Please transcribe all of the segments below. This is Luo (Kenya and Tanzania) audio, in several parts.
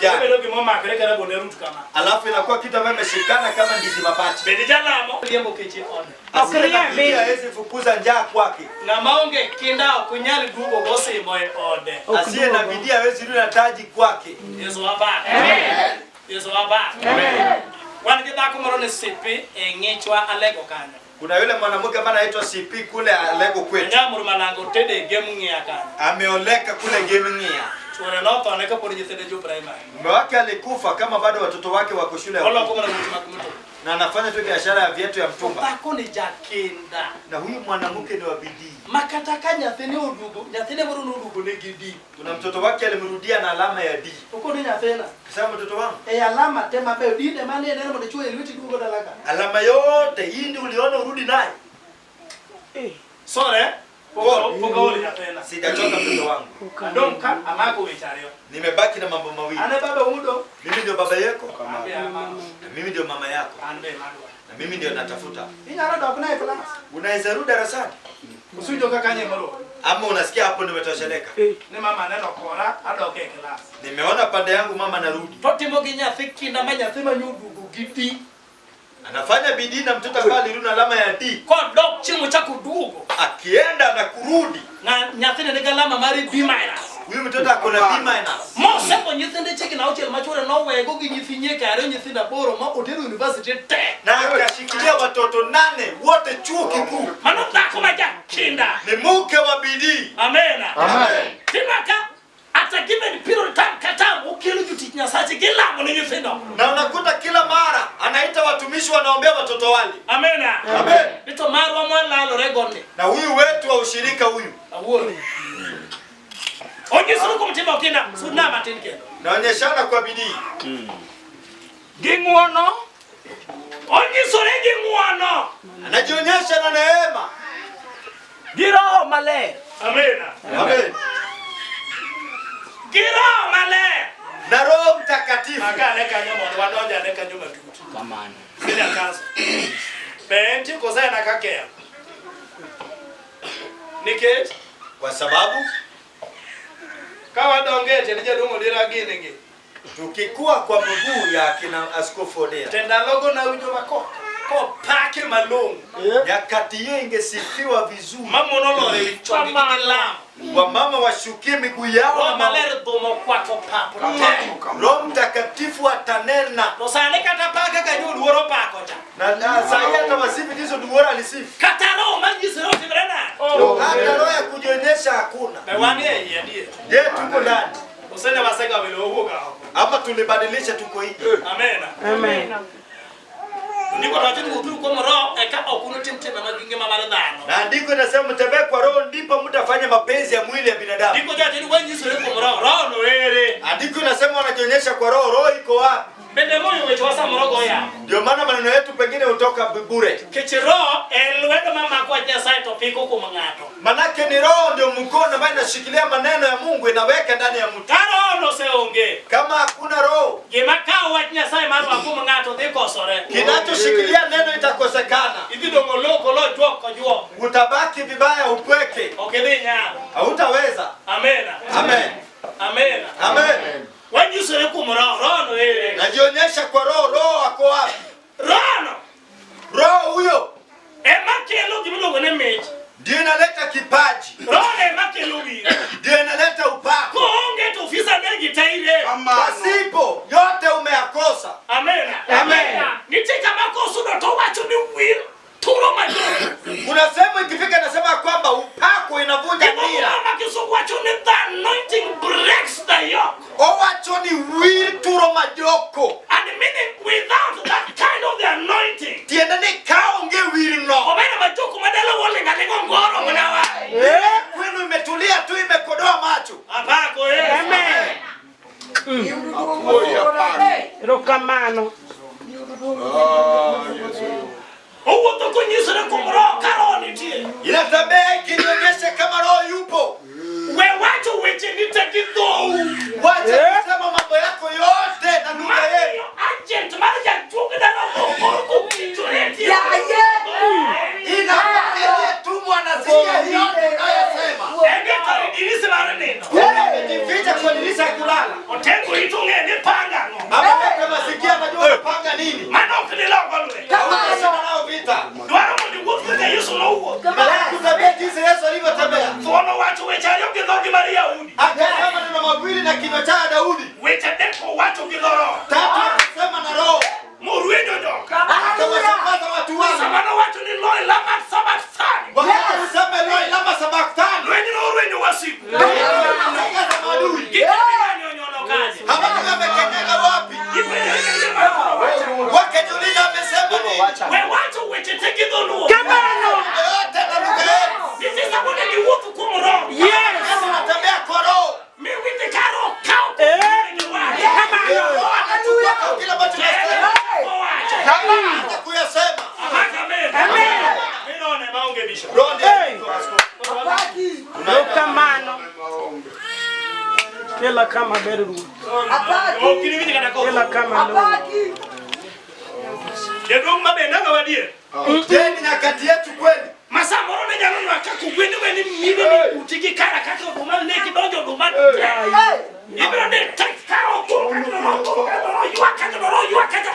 Jana. Obedo gima omakre ka rabond arut kama. Alafu inakuwa kitu ambayo imeshikana kama ndizi mapacha. Bende jalamo riembo kech e ode. Asiye na riembi. bidii hawezi fukuza njaa kwake. Ng'ama onge kinda ok nyal duogo gosimo e ode. Ok Asiye na duogo. bidii hawezi rudi na taji kwake. Yesu wabak. Yesu wabak. Wan gi dhako moro ni sipi e ng'ichwa alego kanyo. Kuna yule mwanamke ambaye anaitwa CP kule Alego kwetu. Nyamur malango tede e gem ng'iya kanyo. Ameoleka kule Gemng'ia. Chuore nothone kapod nyithinde jo primary. Mume wake alikufa kama bado watoto wake wako shule ya Oloko upili. mana weche mag mtoka. Na anafanya tu biashara ya viatu ya mtumba. Dhako ni jakinda. Na huyu mwanamke ni wa bidii. Ma kata ka nyathine oduogo, nyathine moro noduogo ne gi D. Kuna mtoto wake alimrudia na alama ya D. Okone nyathina. Kasema mtoto wangu, E alama te mabeyo, dinde mane neno mondo ichwo e lweti duogo dala ka. alama yote hii ndio uliona urudi nayo. Sore, Pole. pok aol nyathina. Sijachoka mtoto wangu. Adong' ka amako weche ariyo. Nimebaki na mambo mawili. An e baba udo, Mimi ndio baba yako an be a mama, na mimi ndio mama yako an be madwa. na mimi ndio natafuta. Inyalo dok na e klas. Unaweza rudi darasani Usujo kaka nye moro. ama unasikia hapo nimetosheleka? Ni mama neno kora, adok e klas. Nimeona pande yangu mama narudi. To timo gi nyathi kinda ma nyathi ma nyoduogo gi D. Anafanya bidii na mtoto ambaye alirudi na alama ya D. Kodok chieng' ochako duogo, Akienda na kurudi, na nyathini nigi alama mar B minus. huyu mtoto ako na B minus. Mosembo nyithinde chiegni auchiel ma chuore nowego gi nyithi nyieke ariyo nyithindo aboro ma otero university te. Na akashikilia watoto nane wote chuo kikuu. Mano dhako ma jakinda. Ni mke wa bidii. Amena. Amen. Tinaka at a given period of time kata okelo jotich Nyasache gilamo ne nyithindo. Na unakuta kila mara anaita watumishi wanaombea watoto wale. Amena. Amen. Ni to marwa mwalalore goni. Na huyu wetu wa ushirika huyu Awuoro. Onyisuru kuom timo kinda, sudna matin kendo. naonyeshana kwa bidii. Gi ng'uono. Onyisore gi ng'uono. Anajionyesha na neema. Gi Roho Maler. Amena. Amen. Gi Roho Maler. Na Roho Mtakatifu. Aka ane kanyo mondo wadonj ane kanyo matut. Kamano. Senior council. Be entie koso en aka keyo? Nikech Kwa sababu ka wadongo e tiend jaduong' Odira gini gi, tukikua kwa mguu ya kina Askofu Odera, to ndalogo nawinjo ma kopake malong'o nyakati hiyo ingesifiwa vizuri, ma mon olor e wi chonggi gi lamo. wamama washukie miguu yao Roho na Maler dhumo kwako pap te. Roho Mtakatifu atanena To sani kata pake ka joluoro pako cha. na saa hii hata wasifu jinsi Duora alisifu, Kata roho manyisore otimre nade? hata roho ya kujionyesha hakuna. Be wan e iye adier. Je, tuko ndani Osene wasega welo owuok oko. ama tulibadilisha? Tuko nje. Amena. Amen. Ndiko to wacho ni wuothuru kuom Roho eka ok unutim timbe mag ngima mar dhano. Na andiko inasema mtembee kwa Roho ndipo mtafanya mapenzi ya mwili ya binadamu. Ndiko jawacho ni wanyisore kuom Roho, Roho no ere. Andiko inasema wanajionyesha kwa Roho, Roho iko wapi? Bende moyo wechewa samoro go yamo. Ndio maana maneno yetu pengine hutoka bure. Nikech Roho en lwedo mamako wach Nyasaye to piko kuom ng'ato. Manake ni Roho ndio mkono ambaye inashikilia maneno ya Mungu inaweka ndani ya mtu. Ka Roho no oseonge, Kama hakuna Roho, gima kawo wach Nyasaye mar rwako kuom ng'ato dhi kosore. kinachoshikilia neno itakosekana. Idhi dong'o loko lo juok kojuok. Utabaki vibaya, upweke, Ok idhi nyalo. hautaweza. Amena. Amen, Amena. amen. Wanyisore kuom Roho, Roho no ere. Najionyesha kwa Roho, Roho ako wapi? Roho no Roho huyo ema kelo gimiluongo ni mich. ndio inaleta kipaji, Roho no ema kelo wir. ndio inaleta upako. Koonge to ofisa ne gi taire. Pasipo yote umeyakosa. Amena. Amen. Nitie kama kosudo to wacho ni wir turo maduong'. Kuna sehemu ikifika inasema kwamba upako inavunja Gimomiyo nira. ma kisungu wacho ni the anointing breaks the yoke. Owacho ni wir turo majoko, And meaning without that kind of the anointing. tiende ni kaonge wirno, Obedo majoko madala wolinga lingo ngoro mnawa. kwenu imetulia tu, imekodoa macho. Apako Yesu. Amen. Erokamano. Owuotho konyisore kuom Roho ka Roho nitie. Inatembea ikinionyesha kama roho yupo. We wacho weche ni te gi dhou. Wacha kusema mambo yako yote na lugha yenu. Mamiyo agent mar jajuog dala mokor kowichore tie. Inafanya aliyetumwa anasikia yote unayosema. Enge kar dirisa mar nindo. Amejificha kwa dirisha ya kulala. Otengo it ong'e ni pa We wacho weche te gi dholuo. Kamano. Yote na lugha yetu. Nitie sama onego iwuoth kuom Roho. Yes. Tunatembea kwa roho. Mi winj ka Roho kawo Eh. gik miwacho. Kamano. Roho anachukua kile ambacho tunastahili. Owacho. Hata kuyasema. Apaka amen. Amen. Mi Roho ne maonge bishop. Roho ndiye Hey. iko askofu. Erokamano. Kela kama ber ruoth. Ok iniwinj kata koko. Kela kama long'o. Jaduong' maber nang'o adier? Je, ni nyakati yetu kweli? Ma samoro ne nyalo nwa kaka ogwende weni mine ni uti gi kara kaka oduma ne kidonjo oduma te. Ibiro ni tek kara okum kaka doro okum kaka doro ywak kaka doro ywak kaka.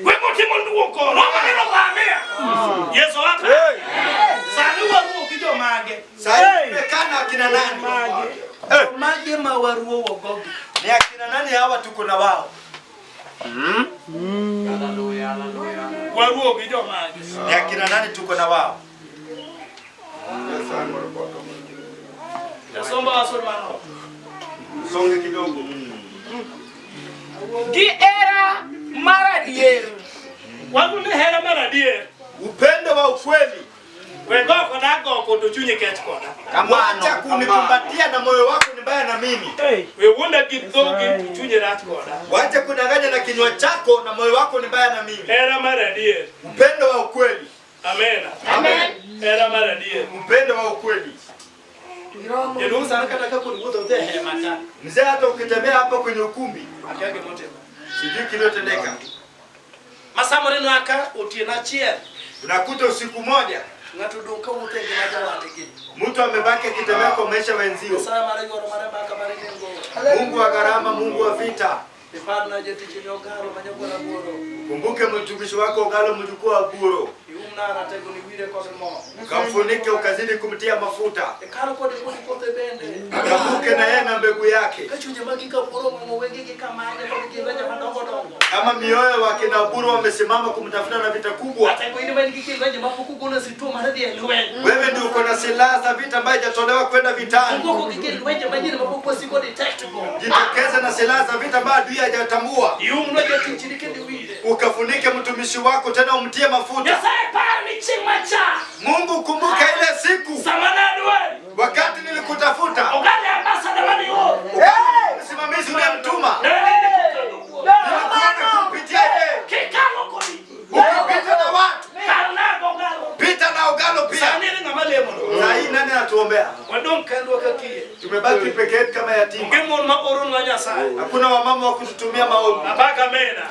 Gweng' otimo nduoko romo ne romo amia. Yesu hapa. Sani waruo gi jomage. Sasa Hey. tumekaa na akina nani? Mage. Jomage ma waruo wogogi. Ni akina nani hawa tuko na wao? Waruo gi jomage. Ni akina nani tuko na wao? Jasomba wasol mano. Songe kidogo. Gi hera mar adier. Waru ne hera mar adier. Upendo wa ukweli. We go koda goko to chunyi kech koda. Wacha kunikumbatia na moyo wako ni mbaya na mimi. Hey. We wuonda gi dhogi to chunyi rach koda. Wacha kudanganya na kinywa chako na moyo wako ni mbaya na mimi. Hera mar adier. Upendo wa ukweli. Amen. Hera mar adier. Upendo wa ukweli. Jaduong' sana kata ka kod wuotho dhi e hema ka. Mzee, hata ukitembea hapa kwenye ukumbi, Akia gimotimo. sijui kiliyotendeka. Ma samoro inwa ka otieno achiel. Unakuta usiku moja Ng'ato odong' ka wuotho e ngima jowadgi. mtu amebaki akitembea kwa maisha wenzio. Nyasaye mare goro mare mbaka mare nengo. Mungu wa gharama, Mungu wa vita. Iparna jatichni Ogalo manyagwara buoro. Kumbuke mtumishi wako Ogalo, mjukuu wa Buro, Iumna ratego ni wire kod mo. ukamfunike ukazidi kumtia mafuta, Ikalo kode kod kothe bende. akavuke na yeye na mbegu yake, Ka chunje magi ka poro ng'ong'o wengegi kamanye kod kilwenje madongo dongo. kama mioyo wakina Buro wamesimama kumtafuta na vita kubwa. Ratego in ma in gi kilwenje mapok ogol e situo mar dhi e lweny. Wewe ndio uko na silaha za vita ambayo haijatolewa kwenda vitani. Ungoko gi kilwenje manyien mapok wasiko detect go. Jitokeze na silaha za vita ambayo adui hajatambua, Iumno jatichni kendo iwire. ukafunike mtumishi wako tena umtie mafuta. Nyasaye par ni chieng' macha. Mungu, kumbuka ile siku Sama nadwari. wakati nilikutafuta, Ogalo ambassador mane ioro. msimamizi uliyemtuma, Ne nini kokalo kuome. nilikuona kupitia yeye, Kikalo kodi. ukipita na watu, Kalna gogalo. pita na Ogalo pia. Sani ere ng'ama lemo no. Saa hii nani anatuombea? Wadong' kendwa ka kiye. Tumebaki peke yetu kama yatima, Onge mon ma oronwa Nyasaye. hakuna wamama wa kututumia maombi. Abaka mena.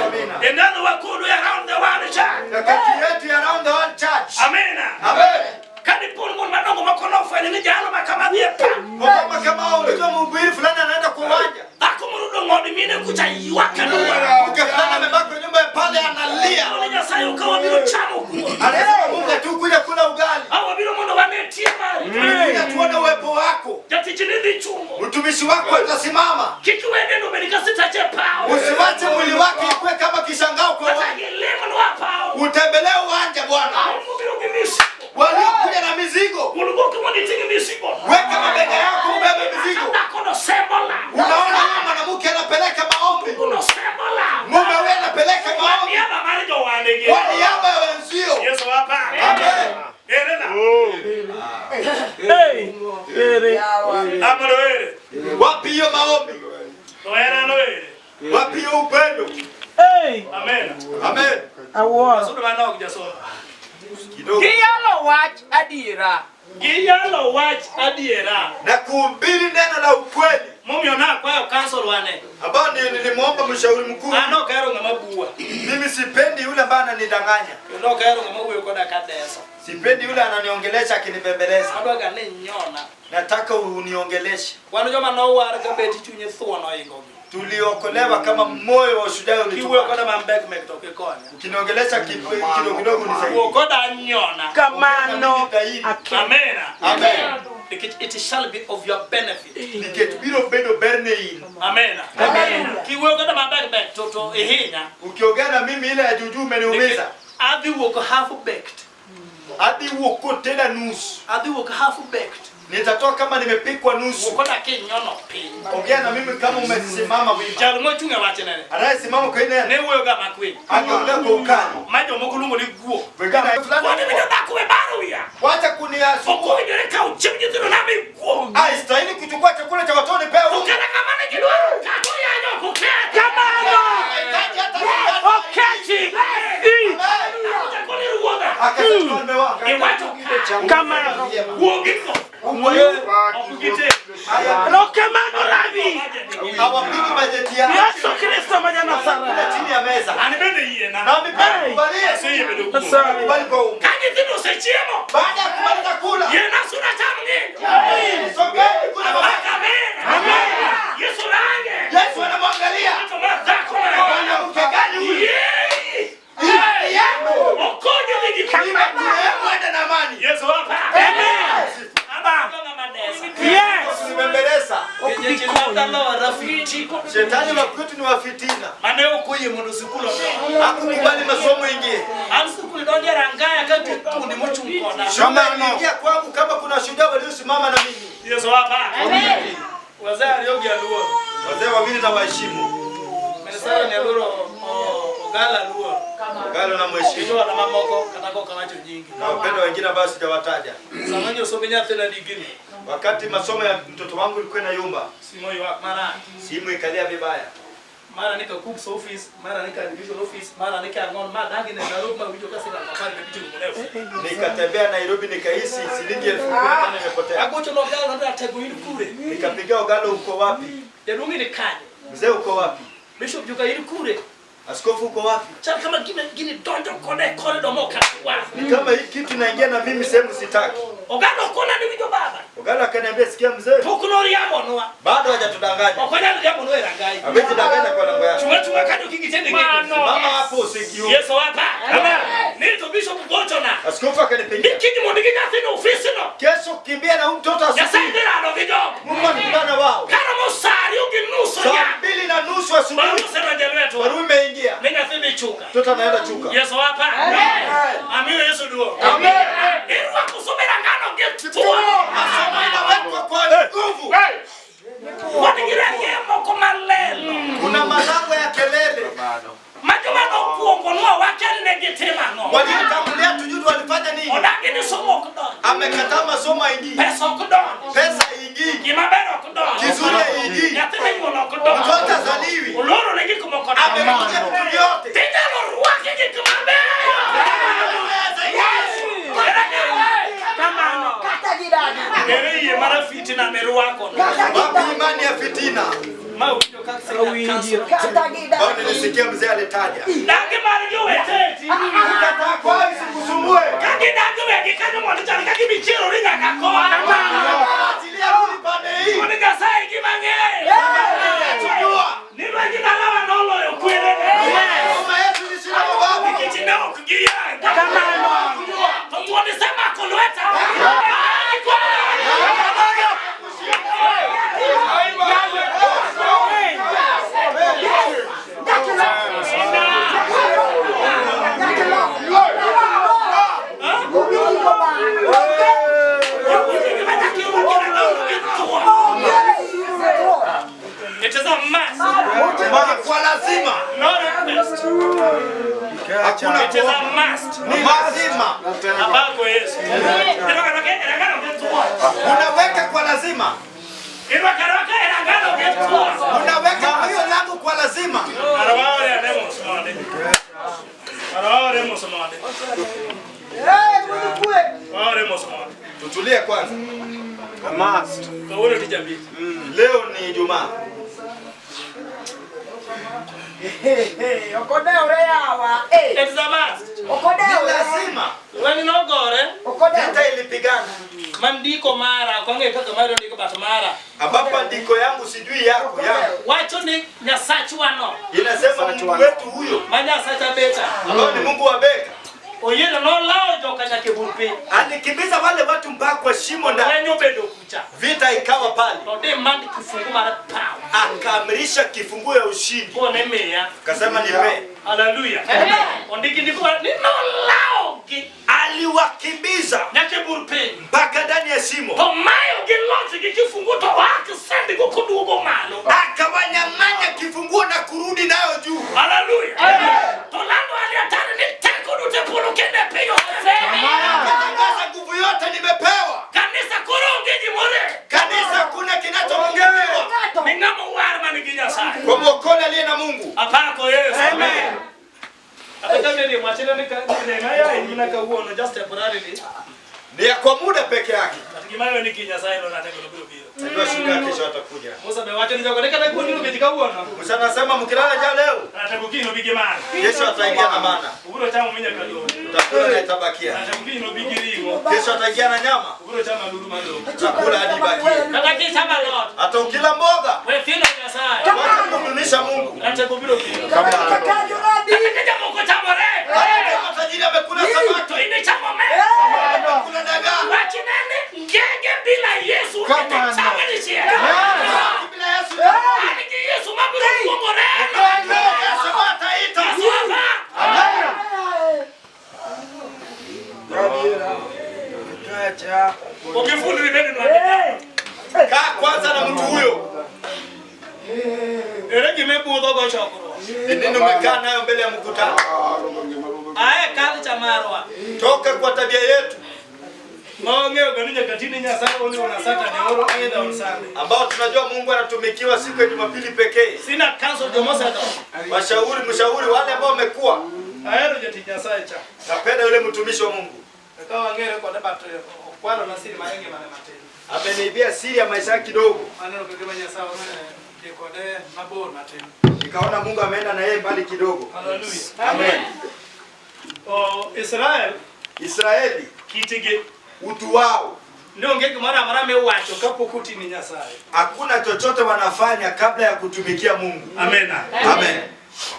Amina. E ndalo wakodu e around the world church. Nyakati yetu ya Round the World Church. Amina. Amen. Kadipo mon madongo moko nofwenyo ni jalo ma kama dhi e pap. Wamama kama hao, unajua mhubiri fulani anaenda kwa uwanja, Dhako moro odong' od mine kucha ywak kendo ywak. mke fulani amebaki kwa nyumba pale analia, Ni Nyasaye ok wabiro chamo kuon. anasema Mungu hatukuja kula ugali, Au wabiro mondo wane tie mari. tulikuja tuone uwepo wako. Jatichni dhi chungo. Mtumishi wako atasimama, Kik iwe dendo bed ka sitache paw. usiwache mwili wake ikue kama kishangao kwa Kata uwanja. gilemonwa paw. Utembelee uwanja Bwana, Au mobiro gi mizigo. waliokuja na mizigo, Wuon mondo iting' mizigo. weka mabega yako ubebe mizigo. Dhako no sembo law. Unaona huyo mwanamke anapeleka maombi, Uno sembo law. mume huyo anapeleka maombi Niaba mar jowadgi. kwa niaba ya wenzio. Yesu wapa. Amen. Ere la. Hey. Ere. Amalo ere. Wapi hiyo maombi? To hera no ere. Wapi hiyo upendo? Hey. Amen. Amen. Awuoro. Asudo manok jasomo. Kidogo. Giyalo wach adiera. Giyalo wach adiera. Na kuhubiri neno la ukweli Momiyo nakwayo kansol wane. ambao nilimwomba mshauri mkuu. An ok ahero ng'ama bua. Mimi sipendi yule ambaye ananidanganya, Kendo ok ahero ng'ama wuoyo koda kadeso. sipendi yule ananiongelesha akinibembeleza. Adwa ga ni inyona. Nataka uniongeleshe. Wan joma nowar ka bet chunye thuon oingogi. Tuliokolewa kama moyo wa ushujaa Kiwuoyo ulitupa. koda mambek mek to kikonya. Ukiniongelesha kidogo kidogo Wuo unisaidie. koda nyona. Kamano. Ake. Amena. Amen. Nikech it shall be of your benefit. Nikech biro bedo berne in. Amena. Kiwuoyo koda mabek mek to ihinya. Ukiongea na mimi ile ya juujuu umeniumiza. Adhi wuok half baked. Adhi wuok koteda nus. Adhi wuok half baked. Nitatoa kama nimepikwa nusu. Wuo koda kinyono piny. Ongea na mimi kama umesimama wima. Jal mochung' e wachnene. Anayesimama kwa ile Ne wuoyo ga makwiny. angeongea kwa ukali. Ma jomoko luongo ni guo. Wengine Wani winjo dhako we baro wiya. wacha kuniasumbua. Ok owinjore kawo chiemb nyithindo nami guo. Haistahili kuchukua chakula cha watoto nipewe To unga. kata kamano gidwaro kato yanyo ok oketh. Kamano. Hahitaji hata sindano. Okechi. I. Achako ni ruodha. Akasema mfalme wangu. Iwacho ka. Kamano. Guogigo. Ok gite. Rokamano Rabi. Hawapigi bajeti yao. Yesu Kristo ma Kula Janazareth. chini ya meza. An bende yiena. Nami pia nikubalie. Aseyie bedo guo. Nyasaye. Kubali kwa unga. Ka nyithindo osechiemo, Baada ya kumaliza kula, yiena suna cham ng'injo. sogeni kula baba. Abaka amen. Yesu range. Yesu anamwangalia. Ng'ato ma dhako ma Mwanamke gani huyu? Yee! Imani yangu. Okonyo dhi gi kwe. Hebu enda na amani. Yesu hapa. Amen. Aba. Yes. Nimembeleza. Shetani wa kwetu ni wa fitina. Mane ok oyie mondo sikul odonji. Hakukubali masomo ingie. An sikul donjo e rangaya ka nitie thuondi mochung' koda. Shule iliingia kwangu kama kuna shujaa waliosimama na mimi. Yesu hapa. Wazee ariyo gi aluor. Wazee wawili na waheshimu. Minnesota ni aluoro Ogala aluor. Galo na Gi mheshimu. johala mamoko kata kok awacho nyingi. Na wapendwa wengine ambao sijawataja. Sama nyosomo nyathina digri, Wakati masomo ya mtoto wangu ilikuwa inayumba, simu oywak marach. simu ikalia vibaya. Mara ni ka KUCCPS office, mara ni ka admission office, mara ni ka ang'on, ma dagi ne Nairobi ma winjo ka silang apar gabich orumo ne ofis. Nikatembea Nairobi nikahisi shilingi 15,000 imepotea. Agocho ne Ogalo ni ratego in kure. Nikapigia Ogalo, uko wapi? Jaduong' in kanye? Mzee uko wapi? Bishop Joka in kure? Askofu uko wapi? Chal kama gima gini donjo koda e corridor mok atwa. Ni kama hii kitu inaingia na mimi sehemu sitaki. Ogalo kona ni winjo baba. Ogalo akaniambia, sikia mzee, Pok noriambonwa. bado hajatudanganya. Ok onyal riambonwa e rangai. Hawezi danganya kwa lango yake. Chunga chunga kanyo kik itende ng'eyo. Mama hapo usikiu. Yesu hapa. Ni to Bishop gochona. Askofu akanipigia. Ni kiny mondo gi nyathino ofisno. Kesho kimbia na huyu mtoto Nyasaye asubuhi. dhi rado gi jogo. Mungu atakutana wao. Karomo sa ariyo gi nus Saa onya. 2:30 Barua asubuhi. osedonjo e lwetwa. Barua imeingia. Ni nyathi dhi chuka. Mtoto anaenda chuka. Yesu hapa. Amiyo Yesu duong'. Irwako somo e rangano gi thuon. Masomo inawekwa kwa nguvu. Wan gi rangeye moko malelo. Kuna malango ya kelele. Ma joma nokwongonwa wakia ni ne gitimo ang'o. Waliotangulia tujui walifanya nini. Odagi ni somo ok donji. Amekataa masomo haingii. Pesa ok donji. Pesa haingii. Gima ber ok donji. Kizuri haingii. Nyathi minyuolo ok donji. Mtoto azaliwi. Oloro ne gik moko donjo. Amekuja vitu vyote. Tinyalo rwaki gik mabeyo. Kamano. Ere yie mar fitina mirwako no. Wapi imani ya fitina? Ma winjo kaka senior counsel. Bao nilisikia mzee alitaja. Dagi mar jowete. Kukataa kwao isikusumbue. Ka gidagi wegi kanyo mondo chal ka gima ichierori nyaka koni. Achilia rudi pande hii. Mondo Nyasaye gima ng'eyo. Tujua. Ni lwenj dalawa noloyo kwerene. Mama yetu ilishinda mababu. Nikech ne ok giyang'. Kamano. To thuon isemako lweta. It is a must. Kwa lazima. No request. Hakuna It is a must. Ni lazima. Abako Yesu. Irwako erangano gi thuon. Unaweka kwa lazima. Irwako arwaka erangano gi thuon. Unaweka kwa hiyo lango kwa lazima. Arwaore ane mos monde. Arwaore mos monde. Waore mos monde. Tutulie kwanza. Kawuono tich abich. Leo ni Ijumaa. It is a must. Ni lazima. Lweny nogore Vita ilipigana. ma ndiko mara ok ang'eyo kaka mari ondiko but mara Ambapo andiko yangu sijui yako yangu. wacho ni Nyasachwa no Inasema Mungu wetu huyo ma Nyasach Abeta ambao ni Mungu wa Beka oyieno nolawo joka nyaka e bur piny. alikimbiza wale watu mpaka kwa shimo ndani. Lweny obedo kucha. Vita ikawa pale, To demand kifungu mar power. akaamrisha kifunguo ya ushindi, Kone miya. akasema nipe. Haleluya. Ondiki ndiko mar ni nolawogi. Aliwakimbiza Nyaka e bur piny. Mpaka ndani ya shimo. To mayo gi loch gi kifungu to wak sendi go koduogo malo. Akawanyang'anya kifunguo na kurudi nayo juu. Haleluya. To lando hali hatari ni teko duto e polo kendo e piny osemiya. Akatangaza nguvu yote nimepewa. Kanisa koro onge gimore. Kanisa kuna kinachopungukiwa. Ni ng'ama owar man gi Nyasaye. Kwa mwokole aliye na Mungu. Apako Yesu. Amen. Kata bende wachna ni renga ya in mana kawuono just temporarily. Ni ya kwa muda peke yake. But gima ni ki Nyasaye no nateko no biro biro. Najua shida kesho atakuja. Musa be wacho ni jogo ne kata kuoniro kech kawuono. Musa anasema mkilala ja leo, Nateko kiny nobi gi mana. kesho ataingia na mana. Ubiro chamo minyaka dong'. Utakula na itabakia. Nateko kiny nobi gi ring'o. Kesho ataingia na nyama. Ubiro chamo aluru madong'. Utakula hadi ibakie. Kata kichamo alot. Hata ukila mboga, We thino Nyasaye. wacha kumdunisha Mungu. Nateko biro biro. Kata ka jomoko chamo rech. Hata kama tajiri amekula samaki, To in ichamo omena. amekula dagaa. Wachne ni ngenge bila Yesu itachame dichiel. Samaki bila Yesu. An gi Yesu mabiro kuongo remo. Yesu ataita. Yesu apa. Ukifundri bende nwang'e. Kaa kwanza na mtu huyo. Ere gima ibudho go chokruok. Ni nini umekaa nayo mbele ya mkutano? Ae culture marwa. Toka kwa tabia yetu Ma wang'eyo ga ni nyaka tinde Nyasaye only on a Saturday or either on Sunday. ambao tunajua Mungu anatumikiwa siku ya Jumapili pekee. Sina counsel jomosetho. Washauri, mshauri wale ambao wamekuwa, Ahero jatich Nyasaye cha. napenda yule mtumishi wa Mungu. To ka wang'ere kode but okwalo na siri mar ngimane matin. Ameniibia siri ya maisha yake kidogo. Aneno ka gima Nyasaye odhi kode mabor matin. Nikaona Mungu ameenda na yeye mbali kidogo. Hallelujah. Amen. O Israel Israeli, kitgi utu wao, ne onge gimoro amora miwacho kapok otini Nyasaye. Hakuna chochote wanafanya kabla ya kutumikia Mungu. Amena. Amen.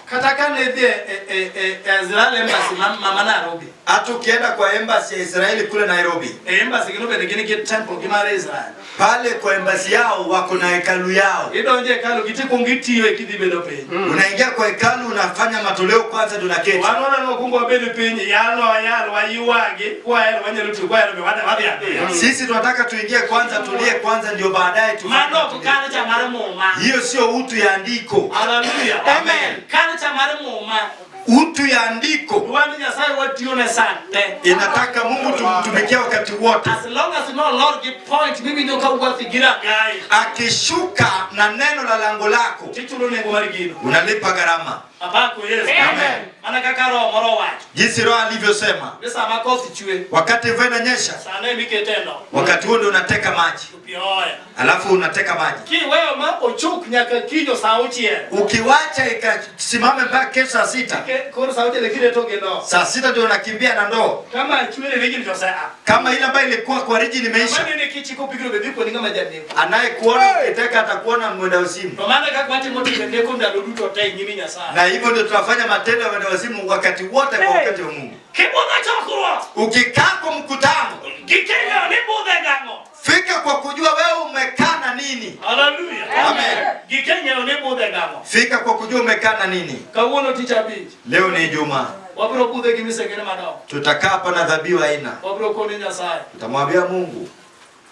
Kata kane idhi e Israel embassy ma Nairobi. Hata ukienda kwa embassy ya Israeli kule Nairobi, E embassy gino bende gin gi temple gi mar Israel. Pale kwa embassy yao wako na hekalu yao. Idonjo e hekalu gi tikuongo itiyo eka idhi bedo piny. Unaingia kwa hekalu unafanya matoleo kwanza ndio unaketi. Wan waneno wakuongo wabedo piny, yalwa wayal waywagi, kwahero wanyalo tiyo, kwahero be wadhi adhiya. Sisi tunataka tuingie kwanza, tulie kwanza ndio baadaye tufanye. Mano ok culture mar Muma. Hiyo sio utu ya andiko. Hallelujah. Amen. Culture mar Muma. Utu ya andiko. Wan Nyasaye watiyo ne sa te. Inataka Mungu tumtumikie wakati wote. As long as no Lord gi point miwinjo ka wuoth gi rangai. Akishuka na neno la lango lako, Tichulo nengo mar gino. Unalipa gharama. Apako Yesu. Amen. Mana kaka Roho moro owacho. Jinsi Roho alivyosema. Ni sama koth chwe. Wakati mvua inanyesha, Sano ema ikete e ndoo. wakati huo ndio unateka maji. To pi oya. Alafu unateka maji. Kiweyo ma ochuk nyaka kiny sa auchiel. Ukiwacha ikasimame mpaka kesho saa 6. Koro saa auchiel kireto gi ndoo. Saa 6 ndio unakimbia na ndoo. Kama chwere rigini to osea. Kama ile ambayo ilikuwa kwa rijini imeisha. Mano ni kichiko pigno be dhi kuoni ng'ama janeko. Anayekuona ukiteka atakuona mwenda wazimu. To mano kaka watimo timbe neko ndalo duto te e nyim Nyasaye. Na hivyo ndio tunafanya matendo ya mwenda wazimu wakati wote kwa wakati wa Mungu. Kibudho chokruok. Ukikaa kwa mkutano, Gikeng'eyo ni budhe gang'o. Fika kwa kujua wewe umekaa na nini. Hallelujah. Amen. Gikeng'eyo ni budhe gang'o. Fika kwa kujua umekaa na nini. Kawuono tich abich. Leo ni Ijumaa. Wabiro budhe gi misengini madongo. Tutakaa hapa na dhabihu aina. Wabiro kone Nyasaye. Tutamwambia Mungu,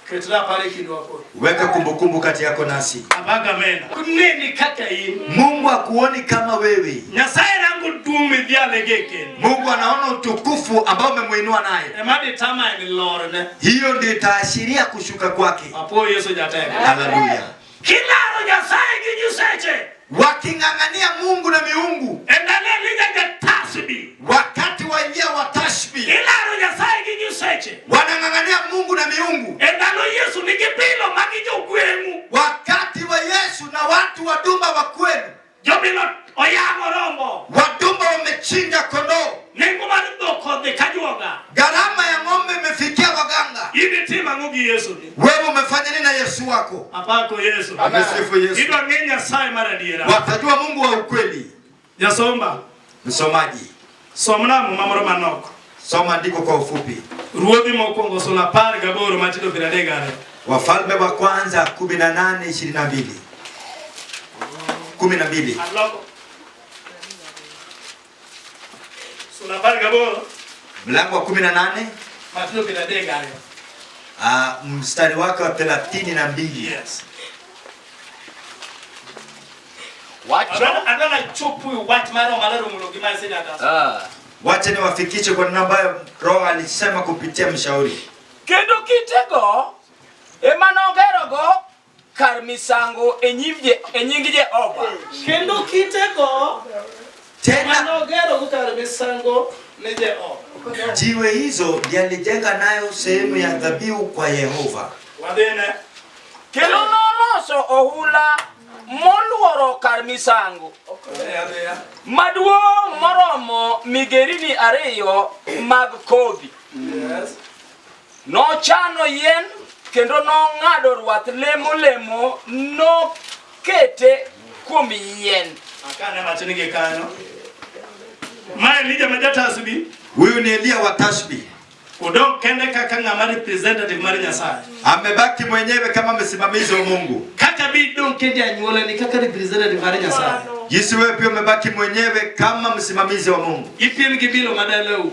Ket rapar e kindwa koro. Weka kumbukumbu kati yako nasi. Abaga mena. Kuneni kaka in. Mungu akuoni kama wewe. Nyasaye rango duong' midhiale gi e kendo. Mungu anaona utukufu ambao umemuinua naye. Ema determine lorne. Hiyo ndio itaashiria kushuka kwake. Apo Yesu jateko. Haleluya. Kilaro Nyasaye gi nyiseche. Waking'ang'ania Mungu na miungu. E ndalo Elija ja-Tashbi. Wakati wa Elia wa Tashbi. Ilaro Nyasaye gi nyiseche. Wanang'ang'ania Mungu na miungu. E ndalo Yesu nigi bilo magi jogweng'u. Wakati wa Yesu na watu wa Dumba wa kwenu. Jobilo oyang'o rombo. Wadumba wamechinja kondoo. Nengo mar dhok odhi ka juoga. Gharama ya ng'ombe imefikia waganga. In itimo ang'o gi Yesu ni? Wewe umefanya nini na Yesu wako? Apako Yesu. Amesifu Yesu. Idwa ng'e Nyasaye mar adiera. Watajua Mungu wa ukweli. Jasomba. Msomaji. Somna Muma moro manok. Soma andiko kwa ufupi. Ruodhi mokwongo sula 18 matindo 32. Wafalme wa kwanza 18:22. 12. Aloko. Sula 18. Mlango wa 18 Matindo 32. Mstari wake wa 32. Yes. Wacho. Adwa chopo wach mar Roho Maler omulo gi mar senators. Wacha niwafikishe kwa neno ambayo Roho alisema kupitia mshauri. Kendo kitego ema nogerogo kar misango e nyim e nying Jehova. Kendo kitego Tena manogero go kar misango ne Jehova. jiwe hizo ndiye alijenga nayo sehemu ya dhabihu kwa Yehova. Wadhine. Kendo noloso ohula moluoro kar misango Adhiya. maduong' moromo migerini 2 mag kodhi. Yes. Nochano yien kendo nong'ado rwath lemo lemo nokete kuom yien. Akane wachni gi kanyo. Ma Elija ma Jatasbi Huyu ni Elia wa Tashbi. odong' kende kaka ng'ama representative mar Nyasaye. Amebaki mwenyewe kama msimamizi wa Mungu. Kaka bi dong' kendi anyuolani kaka representative mar Nyasaye. Jinsi wewe pia umebaki mwenyewe kama msimamizi wa Mungu. Ipiem gi bilo madalau.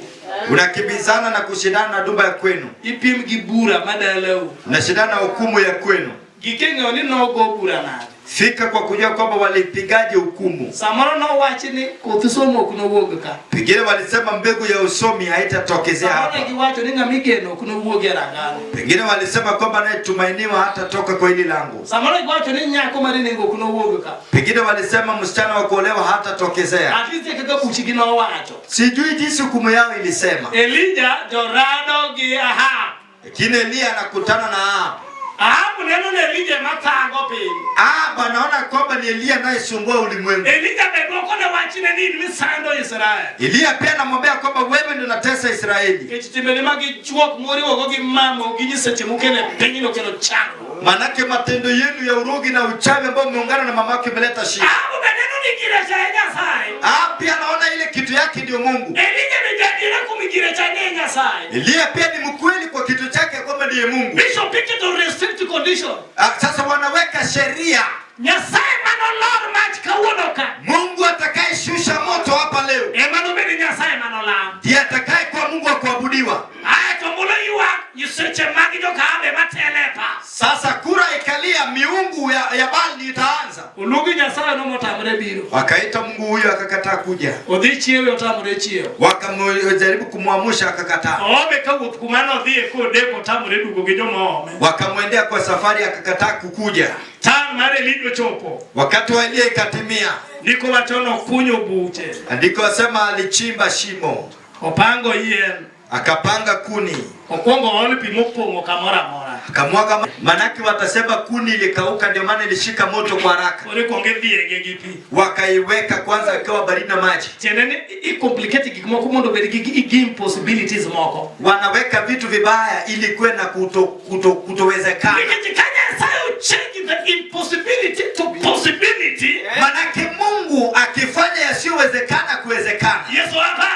Unakimbizana na kushindana na dumba ya kwenu. Ipiem gi bura madalau. Unashindana na hukumu ya kwenu. Gikeng'eyo ni nogo bura nade. Fika kwa kujua kwamba walipigaje hukumu. Samoro nowachi ni koth somo ok nowuog ka. Pengine walisema mbegu ya usomi haitatokezea Samoro hapa. ne giwacho ni ng'ama igeno ok nowuog e rangano. Pengine walisema kwamba anayetumainiwa hatatoka kwa hili lango. Samoro giwacho ni nyako mar nengo ok nowuog ka. Pengine walisema msichana wa kuolewa hatatokezea. At least kaka buchgi nowacho. Sijui jinsi hukumu yao ilisema. Elija jorado gi Ahab. Lakini Elia anakutana na Ahab. Ahab neno ni Elija ema thago piny. Ahab anaona kwamba ni Elia anayesumbua ulimwengu. Elija be dwoko ne wachne ni in misando Israel. Elia pia anamwambia kwamba wewe ndio unatesa Israeli. Nikech timbene mag juok moriwogo gi mamo gi nyiseche mukene pinyno kelo chandruok. Manake matendo yenu ya urogi na uchawi ambao umeungana na mama yake imeleta shida. Ahab be neno ni gire cha e Nyasaye. Ahab pia anaona ile kitu yake ndio Mungu. Elija be jadiera kuom gire cha ne Nyasaye. Elia pia ni mkweli kwa kitu chake kwamba ndiye Mungu. Bishop iketo restrict condition. Sasa wanaweka sheria. Nyasaye manolor mach kawuono ka. Mungu atakayeshusha moto hapa leo Ema nobed Nyasaye manolam. ndiye atakaye kuwa Mungu wa kuabudiwa. Ae to mulo ywak nyiseche mag joka Ahab ema tele e pap. Sasa kura ikalia, miungu ya Baali itaanza. Oluongi Nyasaye no motamre biro. Wakaita Mungu huyo akakataa kuja. Odhi chiewe otamre chiewo. Wakamjaribu kumwamusha akakataa. Oome kawuoth kuma nodhiye kodeko otamre duogo gi joma oome. Wakamwendea kwa safari akakataa kukuja. Tan mar Elija ochopo. Wakati wa Elia ikatimia. Ndiko wacho nokunyo buche. Andiko wasema alichimba shimo. Opango yien. Akapanga kuni. Okwongo ool pi mopong'o kamoro amora. Akamwaga, manake watasema kuni ilikauka ndio maana ilishika moto kwa haraka. Koro ikwongo idhiege gi pi. Wakaiweka kwanza akiwa baridi na maji. Tiende ni i complicate gik moko mondo obed gi impossibilities moko. Wanaweka vitu vibaya ili kuwe na kutowezekana. Nikech ka Nyasaye ochange the impossibility to possibility. Manake Mungu akifanya yasiyowezekana kuwezekana. Yesu hapa.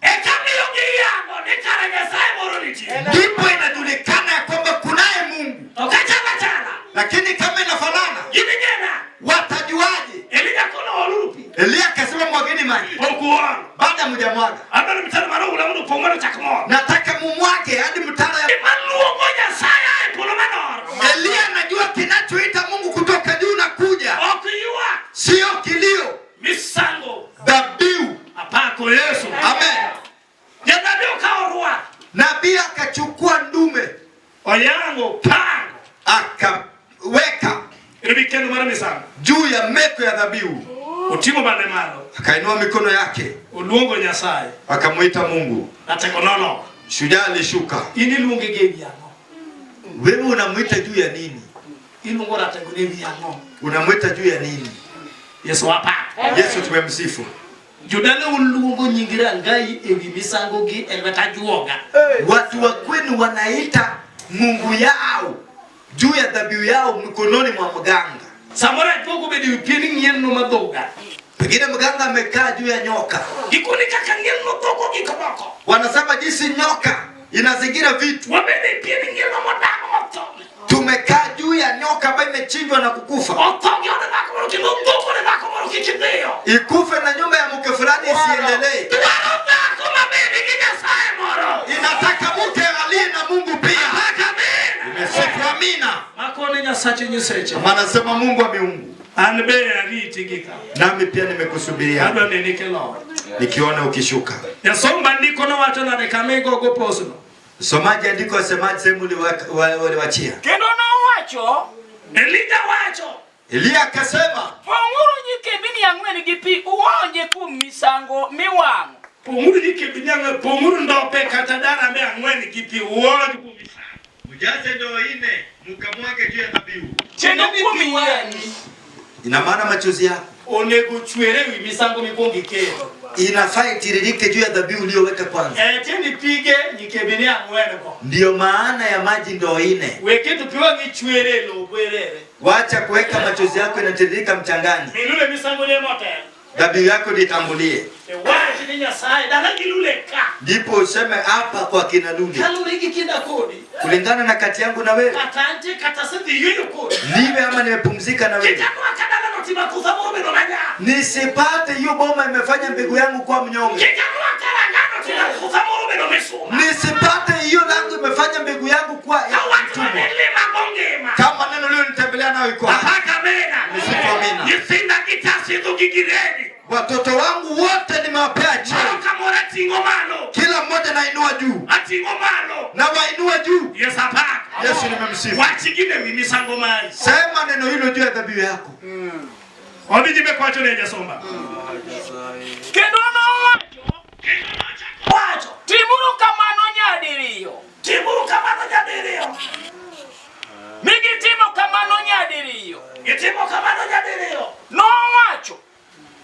Eka miyo giyango ni kara Nyasaye moro nitie. Ndipo inajulikana ya kwamba kunaye Mungu. To ka chala chala. Lakini kama inafanana, Gining'ena. watajuaje? Elija kono oluru pi. Elia akasema mwageni maji. Ok uol. Baada mjamwaga. Adwaro mtaro mar oula mondo opong' mondo ochak mol. Nataka mumwage hadi mtaro ya Gima luongo Nyasaye a e polo manoro. Elia anajua kinachoita Mungu kutoka juu na kuja. Ok ywak. Sio kilio. Misango. Dhabihu. Apako Yesu. Amen. Janabi okawo rwath. Nabii akachukua ndume. Oyango pango. Akaweka Ewi kendo mar misango. juu ya meko ya dhabihu. Oting'o bade malo. Akainua mikono yake. Oluongo Nyasaye. Akamuita Mungu. Ratego nolor. Shujaa alishuka. In iluonge gi ewi ang'o? Wewe unamuita juu ya nini? Iluongo ratego ne ewi ang'o? Unamuita juu ya nini? Yesu apako. Yesu tumemsifu. Jodala oluongo nying Rangai ewi misango gi e lwet ajuoga. Watu wa kwenu wanaita Mungu yao juu ya dhabihu yao mkononi mwa mganga. Samoro ajuoga obedo ewi pien ng'ienno madhoga. Pengine mganga amekaa juu ya nyoka. Gikoni kaka ng'ielno dhogo gik moko. Wanasema jinsi nyoka inazingira vitu. Wabedo e pien ng'ielno modak motho. Tumekaa juu ya nyoka ambayo imechinjwa na kukufa. Otho gi od dhako moro kendo odhogo ne dhako moro kik idhiyo. Ikufe na nyumba ya mke fulani isiendelee. Dwaro dhako mabede gi Nyasaye. Nyasache nyiseche. Maana sema Mungu wa miungu, An be ariti gi ka. nami pia nimekusubiria Adwa neni kilor. nikiona ukishuka. Jasomba ndiko nowacho nade kama igogo posno. Msomaji andiko asemaje sehemu uliwachia? Kendo nowacho, Elija wacho Eliya akasema, pong'uru nyikembini ang'wen gi pi uonje kuom misango miwang'o. Pong'uru nyikembini ang'wen, pong'uru ndope kata darambe ang'wen gi pi uonj kuom misango. mjaze ndoo nne mkamwage juu ya dhabihu. Kendo kuom yien. Ina maana machozi yako Onego chwer ewi misango mikwongo ikelo. inafaa itiririke juu ya dhabihu uliyoweka kwanza. Eh, tieni pige nyikembini ang'wen go. Ndiyo maana ya maji ndoo nne. We keto pi wang'i chwer e lowo bwerere. Wacha kuweka machozi yako inatiririka mchangani, Milule misango ne motelo. dhabihu yako litangulie, Iwach ni Nyasaye dala gi lule ka. ndipo useme hapa kwa kina Lule, Kaluwore gi kinda kodi. kulingana na kati yangu na wewe, Kata antie kata asedhi yueyo kodi. niwe ama nimepumzika na wewe, Kichakwa kadala notima kutha moro bedo manyap. nisipate hiyo boma imefanya mbegu yangu kuwa mnyonge, Kichakwa karangano tima kutha moro bedo misuma. nisipate hiyo langu imefanya mbegu yangu kuwa ya Kawach mtumwa. mane lima gongima. Kama neno leo nitembelea nayo iko hapa. Apaka mena. Msifu amina. Nyithinda gitasidho gi giredi. Watoto wangu wote nimewapea cheo, Moro ka moro ating'o malo. kila mmoja nainua juu Ating'o malo. na wainua juu. Yesu apaka. Yesu nimemsifu. Wach gine wi misango mari. Sema neno hilo juu ya dhabihu yako. Odhi nyime kwacho ne jasomba. Kendo nowacho, Kendo nochako wacho. timuru kamano nyadiriyo. Timuru kamano nyadiriyo. Mi gitimo kamano nyadiriyo. Gitimo kamano nyadiriyo. Nowacho,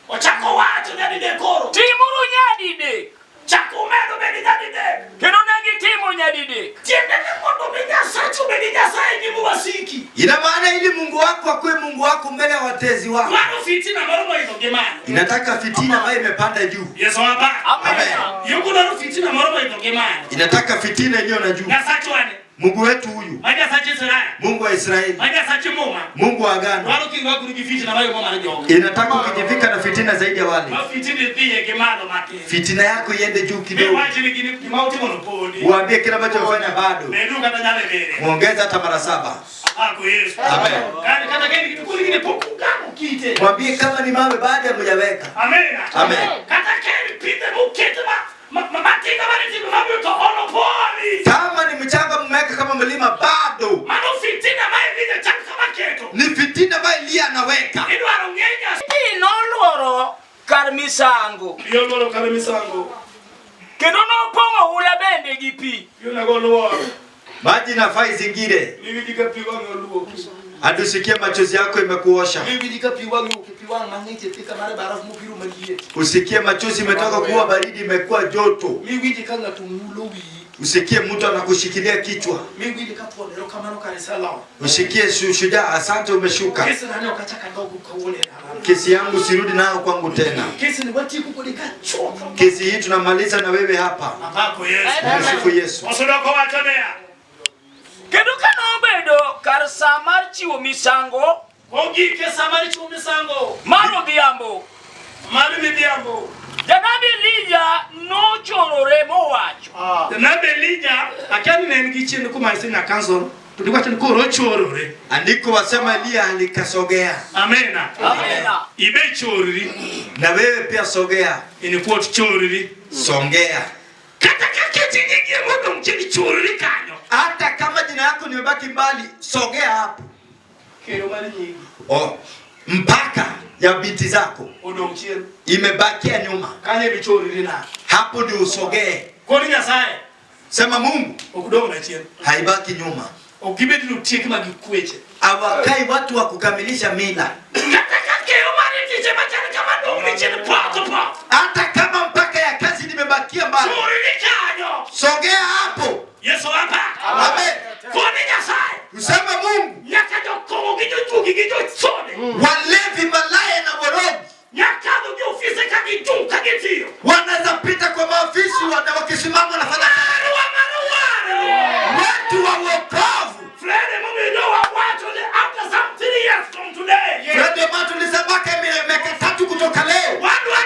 Ochako wacho nyadidek koro. timuru nyadidek. Chako medo bedi nyadidek. Kendo ne gitimo nyadidek. Tiende ni mondo mi Nyasachi obedi Nyasaye gi wasiki. Ina maana ili Mungu wako akuwe Mungu wako mbele ya watezi wako. Dwaro fitina moro moidho gi malo. Inataka fitina ambayo imepanda juu. Yesu apaka. Amen. Yogo dwaro fitina moro moidho gi malo. Inataka fitina iliyo na juu. Nyasachwa ni. Mungu wetu huyu, Ma Nyasach Israel. Mungu wa Israeli, Ma Nyasach Muma. Mungu wa agano. Dwaro kirwakori gi fitina mayomo mar jogo. Inataka ukijivika na fitina zaidi ya wale. Ma fitini dhiye gi malo matin. Fitina yako iende juu kidogo. Miwach ni gini gima utimono podi. Uambie kile ambacho umefanya bado. Medu kata nyalo bere. Muongeze hata mara 7. Apako Yesu. Amen. Kata keni kitu kile pok ugamo kite. Mwambie kama ni mawe baada ya mjaweka. Amen. Amen. Kata keni pidhe mukete ma matinga mane mabiro to olo poli. Kama ni mchanga mmeweka kama mlima bado. Mano fitina ma Elija chak kama keto. Ni fitina ambayo Eliya anaweka. Idwaro ng'enya. Pi noluoro kar misango. Pi oluoro kar misango. Kendo nopong'o hula bende gi pi. Pi onego oluor. Maji inafaa izingire. Miwinji ka pi wang'e oluoki. Hadi usikie machozi yako imekuosha. Miwinji ka pi wang'e pi wang' mang'ich e thika mar baraf mobiro maliet. Usikie machozi imetoka kuwa baridi imekuwa joto. Miwinji ka ng'ato mulo wiyi. Usikie mtu anakushikilia kichwa. Miwinji ka thuon erokamano kare iselony. Usikie shujaa, asante umeshuka. Kesi na ne ok achak adogo kawuono e dalana. Kesi yangu sirudi nayo kwangu tena. Kesi ni watieko kodi ka chutho. Kesi hii tunamaliza na wewe hapa. Apako Yesu. Msifu Yesu. Osodoko wacho niya. Kendo ka nobedo kar sa mar chiwo misango Ogik e sa mar chiwo misango mar odhiambo, mar midhiambo. Janabi Elija nochorore mowacho. Janabi Elija akia ni ne en gi chien kuma senior council to giwacho ni koro ochorore. Andiko wasema Eliya alikasogea. Amena. Amena. Ibe chorri. Na wewe pia sogea. In quote chorri. Songea. Kata ka keti nyingi modong' chien chorri kanyo. Hata kama jina yako nimebaki mbali, sogea hapo. Kero mar nyingi. Oh, mpaka ya binti zako Odong' chien. imebakia nyuma. Kanyo emichorri na. Hapo ndio usogee. Koni Nyasaye Sema Mungu ok dong' na chien. haibaki nyuma. Ok gibed ni otiek ma gikweche. Hawakai watu wa kukamilisha mila. Kata ka kero mar tije machal kama dong' ni chien poto po. Hata kama mpaka ya kazi nimebakia mbali, Chorri kanyo. sogea hapo. Yesu hapa. Amen. Koni Nyasaye. Useme Mungu, Nyaka jokong'o gi jojuogi gi jochode. walevi, malaya na worogi Nyaka dho gi ofise ka gichung' ka gitiyo. wanaweza pita kwa maofisi wana wakisimama wanafanya Marwa mar warruok. watu wa wokovu. Fred emomiyo wawacho ni after some 3 years from today. Fred Mato tulisemaka miaka 3 kutoka leo. Wadwaro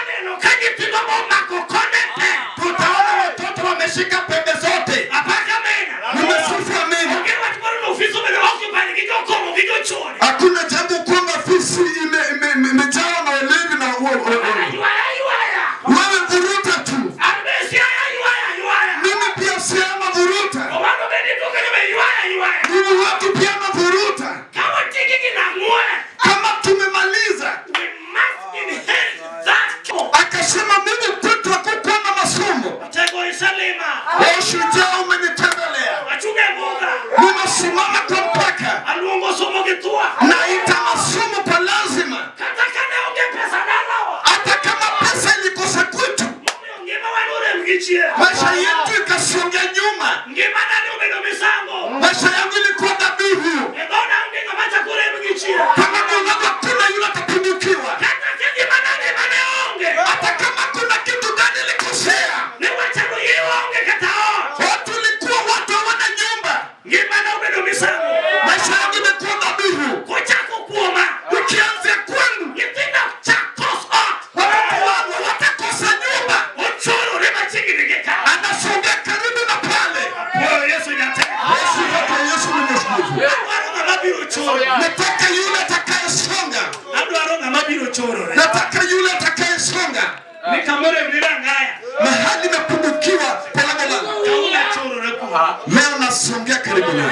Gichie. Maisha yetu ikasongea nyuma. Ngimana ne obedo misango. Maisha yangu ilikuwa dhabihu. E dhoda onge ng'ama chako rem gichie. Kama Mungu hakuna yule atapungukiwa. Kata ka gima nade mane onge. Hata kama kuna kitu gani ilikosea, Ne wachako iwa onge kata ot. watu ilikuwa watu hawana nyumba. Ngimana obedo misango. Maisha yangu imekuwa dhabihu. Kochako kuoma. Ukianzia kwangu, Nyithindo chak kos ot. watoto wangu watakosa nyumba. Ochorore machiegni gi ka. Anasongea karibu na pale. Wuoyo Yesu jatelo. Yesu yote, Yesu mwenye nguvu. Adwaro ng'ama biro chorore. Nataka yule atakayesonga, Adwaro ng'ama biro chorore. nataka yule atakayesonga Ni kamoro e rangaya. mahali imepungukiwa kwa lango langu. Kawuono achorora kuomi. Leo nasongea karibu nao,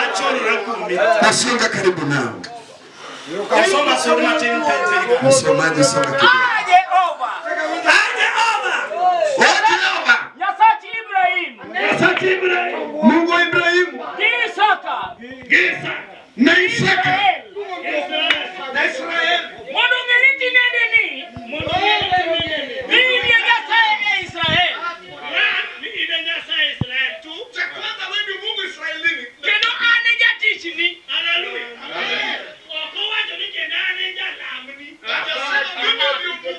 Achorora kuomi. nasonga karibu nao. Soma sura matin penj. Msomaji, soma kidogo. Ah, Jehova. Ah, Jehova. O Jehova, Nyasachi Ibrahim. Nyasach Ibrahim. Mungu wa Ibrahimu Gi Isaka. Gi Isaka. na Isaka Israel. na Israeli, Mondo ong'e ni tinende ni Mondo ong'e ni tinende ni. ni in e Nyasaye e Israel. Ni in e Nyasaye Israel. Tu. cha kwanza wewe ni Mungu Israelini. Kendo an e jatichni. Haleluya. Ok owacho ni kendo an e jalamni. Hajasema mimi ndio Mungu,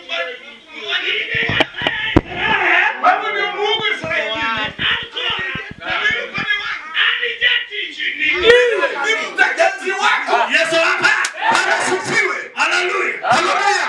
In e Nyasaye Israel. wewe ndio Mungu Israelini. An kora. Na mimi upande wangu An e jatichni. ni mtetezi wako. Yesu hapa. Bwana asifiwe. Haleluya. Haleluya.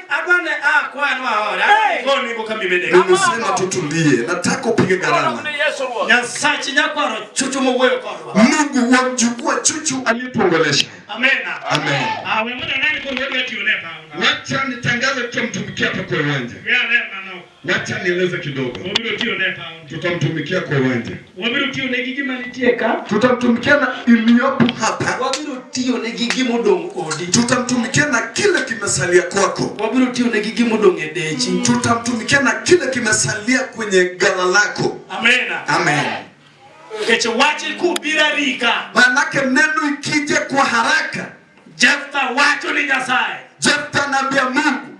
Adwa ne akwayo ni wahore. Adwa ni go nengo kamibede. Nimesema tutulie, nataka upige gharama. Yesu Ruoth. Nyasachi nyakwaro chuchu mowuoyo kodwa. Mungu wa mjukuu wa chuchu aliyetuongelesha. Amena. Amen. Ah, we mondo nani koro wadwa tiyo ne paw. Wacha nitangaze tutamtumikia hapa kwa uwanja. We aler manok. Wacha nieleze kidogo. Wabiro tiyo ne paw. Tutamtumikia kwa uwanja. Wabiro tiyo ne gigi manitie ka. Tutamtumikia na iliyopo hapa. Wabiro tiyo ne gi gimodong' odi. Tutamtumikia na kile kimesalia kwako. Wabiro tiyo ne gi gimodong' e dechi. Tutamtumikia na kile kimesalia kwenye gala lako. Amena. Amen. Nikech wach kubiro arika. Manake neno ikija kwa haraka, Jeftha wacho ni Nyasaye. Jefta anaambia Mungu,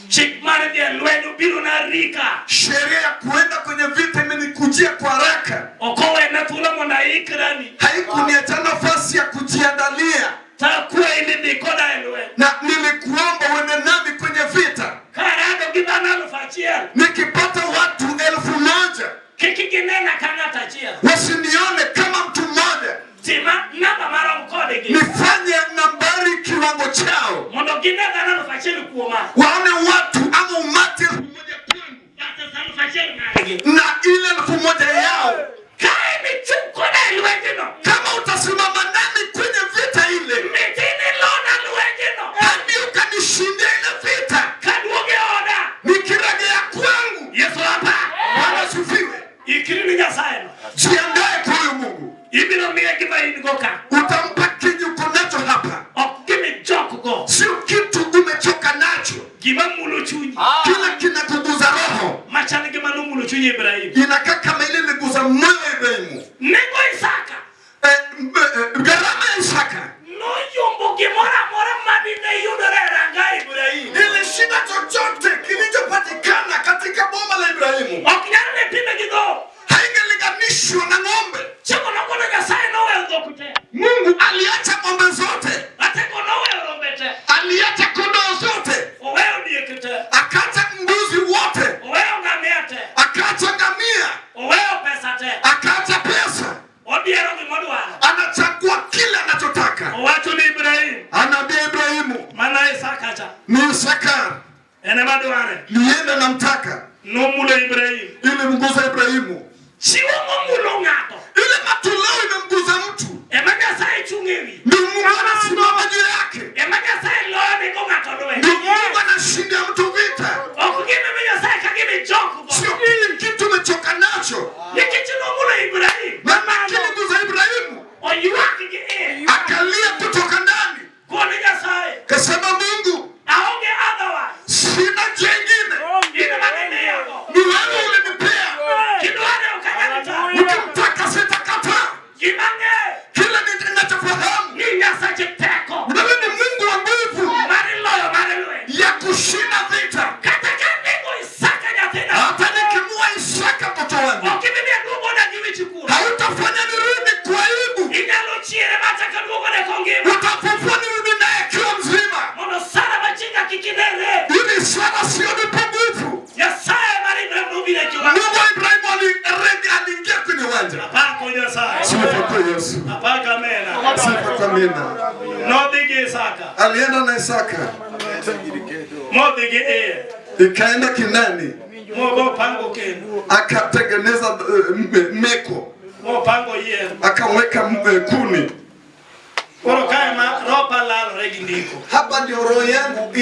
Chik mar dhi e lweny obiro na arika. sheria ya kuenda kwenye vita imenikujia kwa haraka, Ok owena thuolo mondo aikrani. haikuniacha nafasi ya kujiandalia, Takwayi ni dhi koda e lweny. na nilikuomba uende nami kwenye vita, Karado gi dhano 1,000. nikipata watu 1,000 Kik ginena ka ng'ato achiel. wasinione kama mtu mmoja, Tima namba marom kodgi. nifanye nambari kiwango chao, Mondo gine dhano 1,000 kuoma. waone watu ama umati 1,000 kwangu Bas 1,000 margi. na ile 1,000 yao. Kae michung' koda e lwenyno. Kama utasimama nami kwenye vita ile, Mitini lona lwenyno. hadi ukanishindia ile vita, Kaduogo e oda. nikirejea kwangu. Yesu hapa. Bwana asifiwe. Ikri ni Nyasaye no. Jiandae kwa huyu Mungu, Ibiro miye gima in go ka. utampa kenye uko nacho hapa, Ok gima ijok go. sio kitu umechoka nacho, Gima mulo chunyi. kile kinakuguza roho, Machal gi manomulo chuny Ibrahim. inakaa kama ile iliguza moyo wa Ibrahimu. Nego Isaka. Gharama ya Isaka Noyombo gimoro amora madine yudore e ranga Ibrahim. ilishinda chochote kilichopatikana katika boma la Ibrahimu, Ok nyal ne pime gi dhok. haingelinganishwa na ng'ombe. Chieng'o nogono Nyasaye noweyo dhok te. Mungu aliacha ng'ombe zote, Atego noweyo rombe te. aliacha kondoo zote, Oweyo diek te. akaacha mbuzi wote, Oweyo ngamia te. akaacha ngamia, Oweyo pesa te. akaacha pesa. Odiero gimodwaro. Anachagua kile anachotaka. Owacho ni Ibrahim. Anaambia Ibrahimu, Mana Isaka cha. ni Isaka En ema dware. niende namtaka, Nomulo Ibrahim. ilimguza Ibrahimu. Chiwo momulo ng'ato. Ile matoleo imemguza mtu, Ema Nyasaye chung' e wi. ndio Mungu anasimama juu yake, Ema Nyasaye loyonego ng'ato lweny. ndio Mungu anashindia mtu vita. Ok gima ema Nyasaye ka gima ijok go. Sio kile kitu umechoka nacho, Nikech nomulo Ibrahim. maana kilimguza Ibrahimu, Oywak gi iye. akalia kutoka ndani, Koni Nyasaye. kasema Mungu, Aonge otherwise. sina njia ingine, In ema nimiyago. ni wewe ulinipea. Kidware ok anyal tamo. Ukimtaka sitakataa. Gima ang'eyo Kile ninachofahamu, ni Nyasache teko wewe ni Mungu wa nguvu mar loyo mar lweny. ya kushinda vita. Amina. Nodhi gi Isaka. Alienda na Isaka, Modhi gi iye. Ikaenda kindani, Mogo pango kendo. Akatengeneza meko, Mopango yien. Akaweka kuni. Koro kae ma ropa lalore gi ndiko. Hapa ndio roho yangu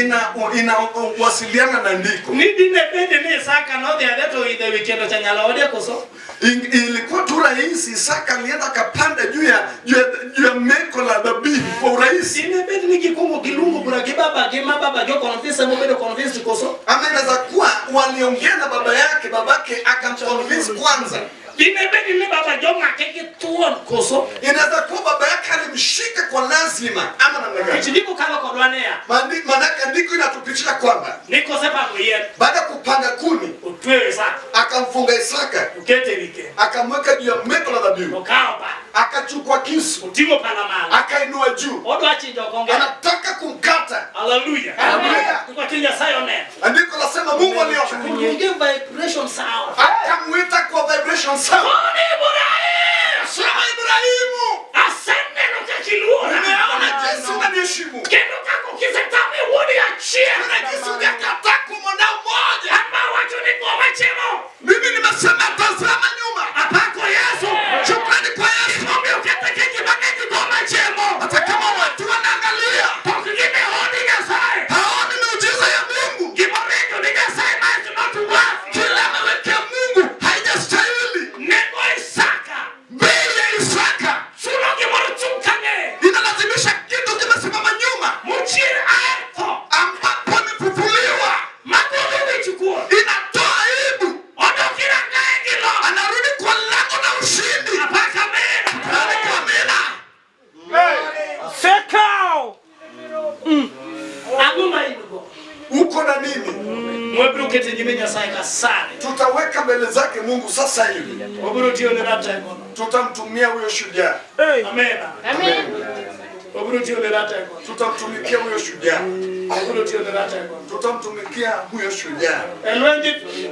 inawasiliana na ndiko. Ni dine bende ni Isaka nodhi adhi to idho ewi kendo cha nyalo ode koso? Ilikuwa tu rahisi, Isaka alienda akapanda juu ya meko la dhabihu kwa urahisi. Dine bende ni gikungo giluongo bura gi baba gi ma baba gi okonvince mobedo convinced koso? Ama inaweza kuwa waliongea na baba yake, babake akamconvince kwanza. Dine bende ni baba jomake gi thuon koso? Inaweza kuwa baba yake alimshika kwa lazima ama namna gani? Ndiko kalo kodwa niya. Maanake ndiko inatupitisha kwamba Ni kosepango yien. Baada ya kupanda kuni, Otweyo Isaka. Akamfunga Isaka. Okete ewi kendo. Akamweka juu ya meko la dhabihu. Okawo pala. Akachukua kisu. Oting'o pala malo. Akainua juu. Odwa chinjo kong'e. Anataka kumkata. Hallelujah. Hallelujah. Ndiko Nyasaye oneno. Andiko lasema Mungu aliona. Oluonge vibration sound. Akamwita kwa vibration sound. Koni Ibrahim! Sema Ibrahimu! Aseneno kaka iluora. Umeona jinsi unaniheshimu. Kendo kaka okisetamo e wuodi achiel. Kuna jinsi ungekataa kumwona mmoja. Ama wacho ni ng'oma chiemo. Mimi nimesema tazama nyuma. Apako Yesu. Shukrani kwa Yesu. Omiyo kata ka ji mang'eny ng'oma chiemo. Hata kama watu wanaangalia. Pok gimeoni Nyasaye. Haoni miujiza ya Mungu. Gimoringo ni Nyasaye ma is not worthy. Kila amewekea Mungu haijastahili. Nego Isaka. Bei ya Isaka. Chuno gimoro chung' kang'e. Inalazimisha kitu kimesimama nyuma. Mochier ae tho. Ambapo amefufuliwa. Magolo wich kuot. Inatoa aibu. Odok ir ang'aye gi loch. Anarudi kwa lango la ushindi. Apaka amina. Shukrani kwa amina. Sekao. Ang'o ma in go? Uko na nini? Wabiro keto e nyime Nyasaye ka sani. Tutaweka mbele zake Mungu sasa hivi. Wabiro tiyo ne rategono. Tutamtumia huyo shujaa. Amina. Amen. Wabiro tiyo ne rategono. Tutamtumikia huyo shujaa. Wabiro tiyo ne rategono. Tutamtumikia huyo shujaa. E lwenj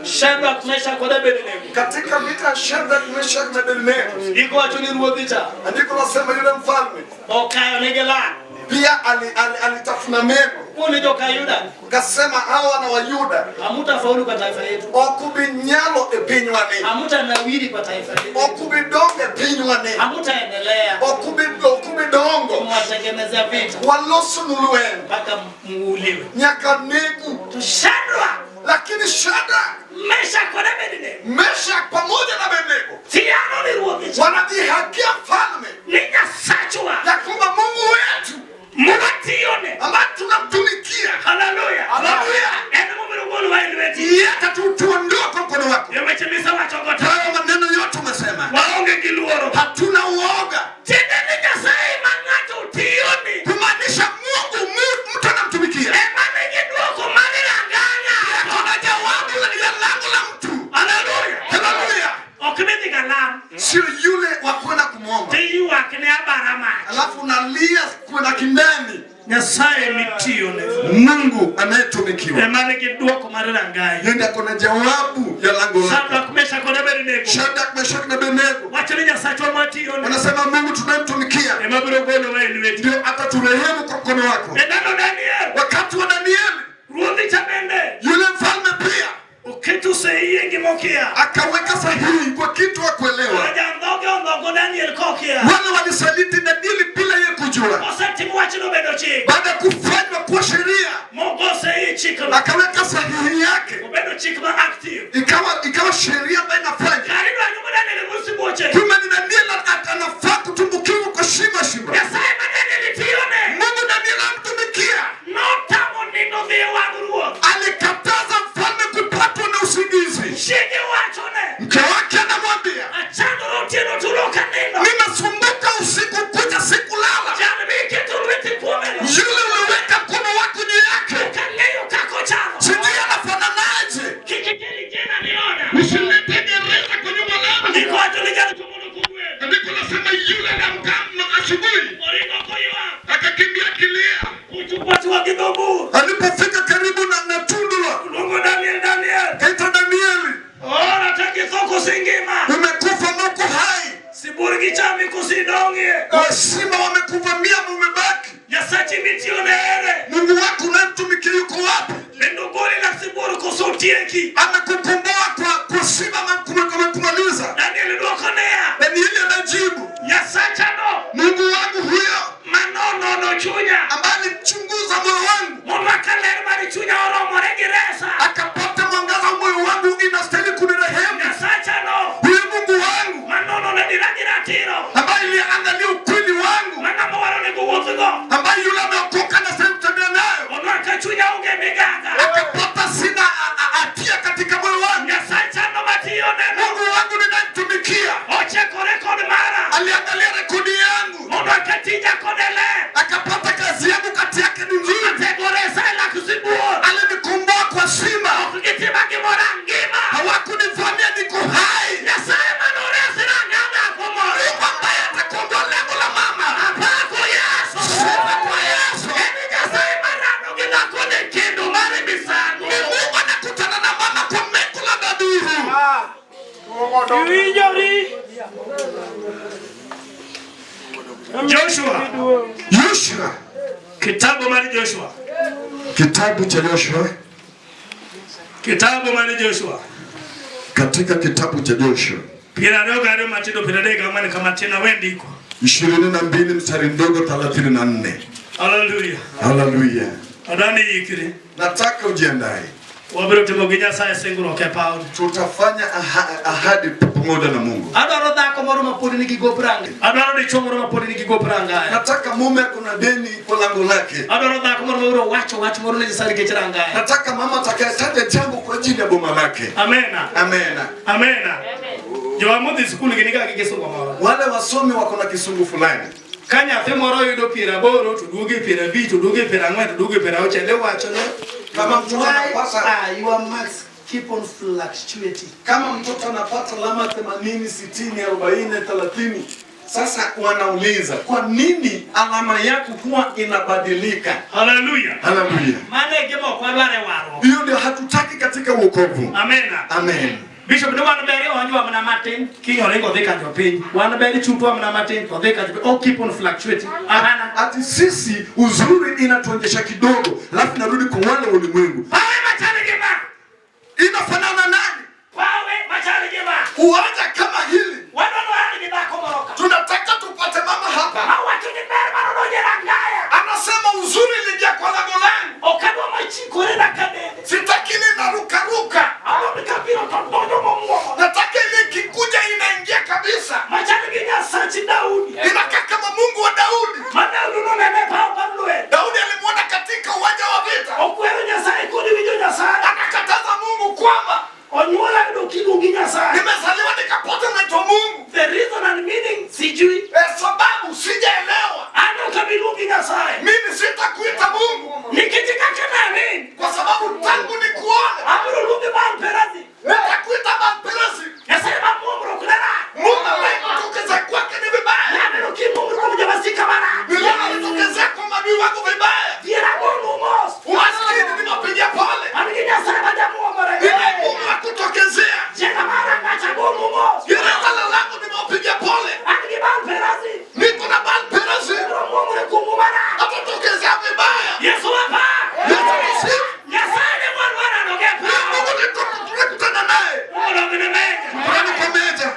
Shadrach, Meshach kod Abednego. Katika vita ya Shadrach, Meshach na Abednego. Ndiko wacho ni ruodhi cha. Andiko lasema yule mfalme Okayo negi lak. pia alitafuna meno. Kune joka Yuda. Kasema hawa na Wayuda. Hamutafaulu kwa taifa yetu. Okubinyalo e pinywa ni. Hamutanawiri kwa taifa yetu. Okubidonge pinywa ni. Hamutaendelea. Okubidongo. Mwatengenezea vita. Waloso nuluen. Mpaka muuliwe. Nyaka negu. To Shadrach. Lakini Shadrach, Meshach kod Abednego. Meshach pamoja na Abednego. Tiano ni ruodhi cha. Wanadhihakia mfalme. Ni Nyasachwa. Ya kwamba Mungu wetu Mwatiyone. ambaye tunamtumikia. Hallelujah. Hallelujah. En mobiro golowa e lweti. Yeye atatuondoa kwa mkono wako. E weche misewachogo te. Hayo maneno yote umesema. Waonge gi luoro. Hatuna uoga. Tiende ni Nyasaye ma ng'ato tiyoni. Kumaanisha Mungu mtu anamtumikia. Ema nigi dwoko mar rang'anya. Kuna jawabu ya lango la mtu. Hallelujah. Hallelujah. Ok midhi galam. Sio yule wa kwenda kumwomba. Tiywak ne abara mach. Alafu unalia kwenda kindani. Nyasaye mitiyone. Mungu anayetumikiwa. Ema nigi dwoko mar rang'any. Yeye ndiye akona jawabu ya lango lako. Shadrach, Meshach kod Abednego. Shadrach, Meshach na Abednego. Wacho ni Nyasachwa mwatiyone. Wanasema Mungu tunayemtumikia Ema biro golowa e lweti. ndio ataturehemu kwa mkono wako. E ndalo Daniel. Wakati wa Danieli, Ruodhi cha bende. yule mfalme pia Oketo sei e gima okia. akaweka sahihi kwa kitu hakuelewa. Jandhoge ondhogo Daniel kokia. Wale walisaliti Danieli bila yeye kujua. Osetimo wachno obedo chik. Baada ya kufanywa kuwa sheria, Mogo sei chikno. akaweka sahihi yake. Obedo chik ma active. Ikawa sheria ambayo inafanya. Kar idwanyo ma Daniel mosibuoche. Kumbe ni Daniel anafaa kutumbukiwa kwa shimo shimo. Nyasaye ma Daniel tiyone. Mungu Daniel amtumikia. Notamo nindo dhi e wang' ruoth. Alikataza mfalme kupatwa na usingizi. Chiege wachone. Mke wake anamwambia, Achandora otieno tulo ok anindo. nimesumbuka usiku kucha sikulala. Jal miketo lweti kuomeno. Yule uliweka mkono wako juu yake. Ok ang'eyo kaka ochalo. Sijui anafananaje. Kik ikel jela ni oda. Usilete gereza Otieki. Amekukomboa kwa simba, amekumaliza. Daniel dwoko niya. Danieli anajibu, Nyasachano. Mungu wangu huyo Manonono chunya. ambaye alichunguza moyo wangu Momaka ler mar chunya oromore gi resa. akapata mwangaza wa moyo wangu, inastahili kunirehemu. Nyasachano. Huyo Mungu wangu Manonono dira gi ratiro. ambaye aliangalia ukweli wangu, Ma ng'ama waro onego wuothgo. ambaye yule ameokoka anastahili kutembea nayo, Onwaka chunya onge miganga. akapata sina hatia katika moyo wangu. Nyasachano matiyo neno. Mungu wangu ninayemtumikia Ocheko rekod mara. aliangalia rekodi yangu, Mondo akatija kode ler. akapata kazi yangu kati yake ni nzuri. Atego resa e lak sibuor. Alinikomboa kwa simba, Ok gitima gimoro angima. hawakunivamia, niko hai. Nyasaye manoresi rang'ada moro. Mungu ambaye atakomboa lango la mama, Apako Yesu. sifa kwa Yesu. En Nyasaye marado gi dhakone kendo mar misango. Ni Mungu anakutana na mama kwa meko la dhabihu. Iwinjori? Joshua, Yoshua, kitabu mar Joshua, kitabu cha Yoshua, kitabu mar Joshua katika kitabu cha Joshua 22 matindo 34 kama tena wendiko. 22 mstari mdogo 34. Haleluya. Haleluya. Adani ikri. Nataka ujiandae, Wabiro timo gi Nyasaye singruok e paw. tutafanya ahadi pamoja na Mungu. Adwaro dhako moro mapod nigi gop rangi. Adwaro dichuo moro mapod nigi gop rangaya. Nataka mume kuna deni kwa lango lake. Adwaro dhako moro mabiro wacho wach moro ne Nyasaye nikech rangaya. Nataka mama atakayetaja jambo kwa ajili ya boma lake. Amena. Amena. Amena. Jowa modhi skul gin ga gi kisungu moro. Wale wasomi wako na kisungu fulani. Ka nyathi moro oyudo 80 to duogo e 50 to duogo e 40 to duogo e 60 iwacho ne Kama mtoto Why anapata are your marks keep on fluctuating? kama mtoto anapata alama 80, 60, 40, 30, sasa wanauliza kwa nini alama yako huwa inabadilika? Haleluya. Haleluya. Mano e gima ok wadwar e warruok. Hiyo ndio hatutaki katika uokovu. Amena. Amen. Bishop ne wan ber onjwa mana matin kiny oringo odhi ka jopiny. Wan ber chutwa mana matin to odhi ka jopiny. O keep on fluctuating. Ahana. Ati sisi uzuri inatuonyesha kidogo, alafu inarudi kwa wale wa ulimwengu. Pawe machal gi ma. Inafanana nani? Pawe machal gi ma. Uwanja kama hili Wadwaro gi dhako moro ka. tunataka tupate mama hapa, Mawacho ni ber mar odonjo e rangaya. anasema uzuri iliingia kwa lango langu, Ok adwa machikore na kadende. sitaki ninarukaruka, Adwa ni kabiro to donjo momuomo. nataka ile ikikuja inaingia kabisa, Machal gi Nyasachi Daudi. inakaa kama Mungu wa Daudi. Ma Daudi nonene e paw mar lweny. Daudi alimwona katika uwanja wa vita, Okwero Nyasaye kod winjo Nyasaye. akakataza Mungu kwamba Onyuola yudo kiluongi Nyasaye. nimezaliwa nikapata naitwa Mungu. The reason and meaning sijui. Sababu sijaelewa, An ok abi luongi Nyasaye. mimi sitakuita Mungu Nikech kaka nani, kwa sababu tangu nikuone abiro luongi Baal Perazim. nitakuita Baal-Perazim. Nyasaye ma muomruok ne rach. Mungu ambaye kutokezea kwake ni vibaya, Naneno kimuomri kuom jowasika marach. niliona alitokezea kwa maadui wangu vibaya. Dhier agonu mos. Umaskini nimepigia pole, An gi Nyasaye ma jamuomore. ile Mungu akutokezea. Jela mar rangach agonu mos. Gereza la lango nimepigia pole, An gi Baal Perazim. niko na Baal-Perazim, Abiro muomre kuomu marach. atatokezea vibaya. Yesu apa. Yesu Masihi, Nyasaye ne wadwaro gi ni paw. Mungu tunakutana naye Mondo gine meja. Kurani kwa meja.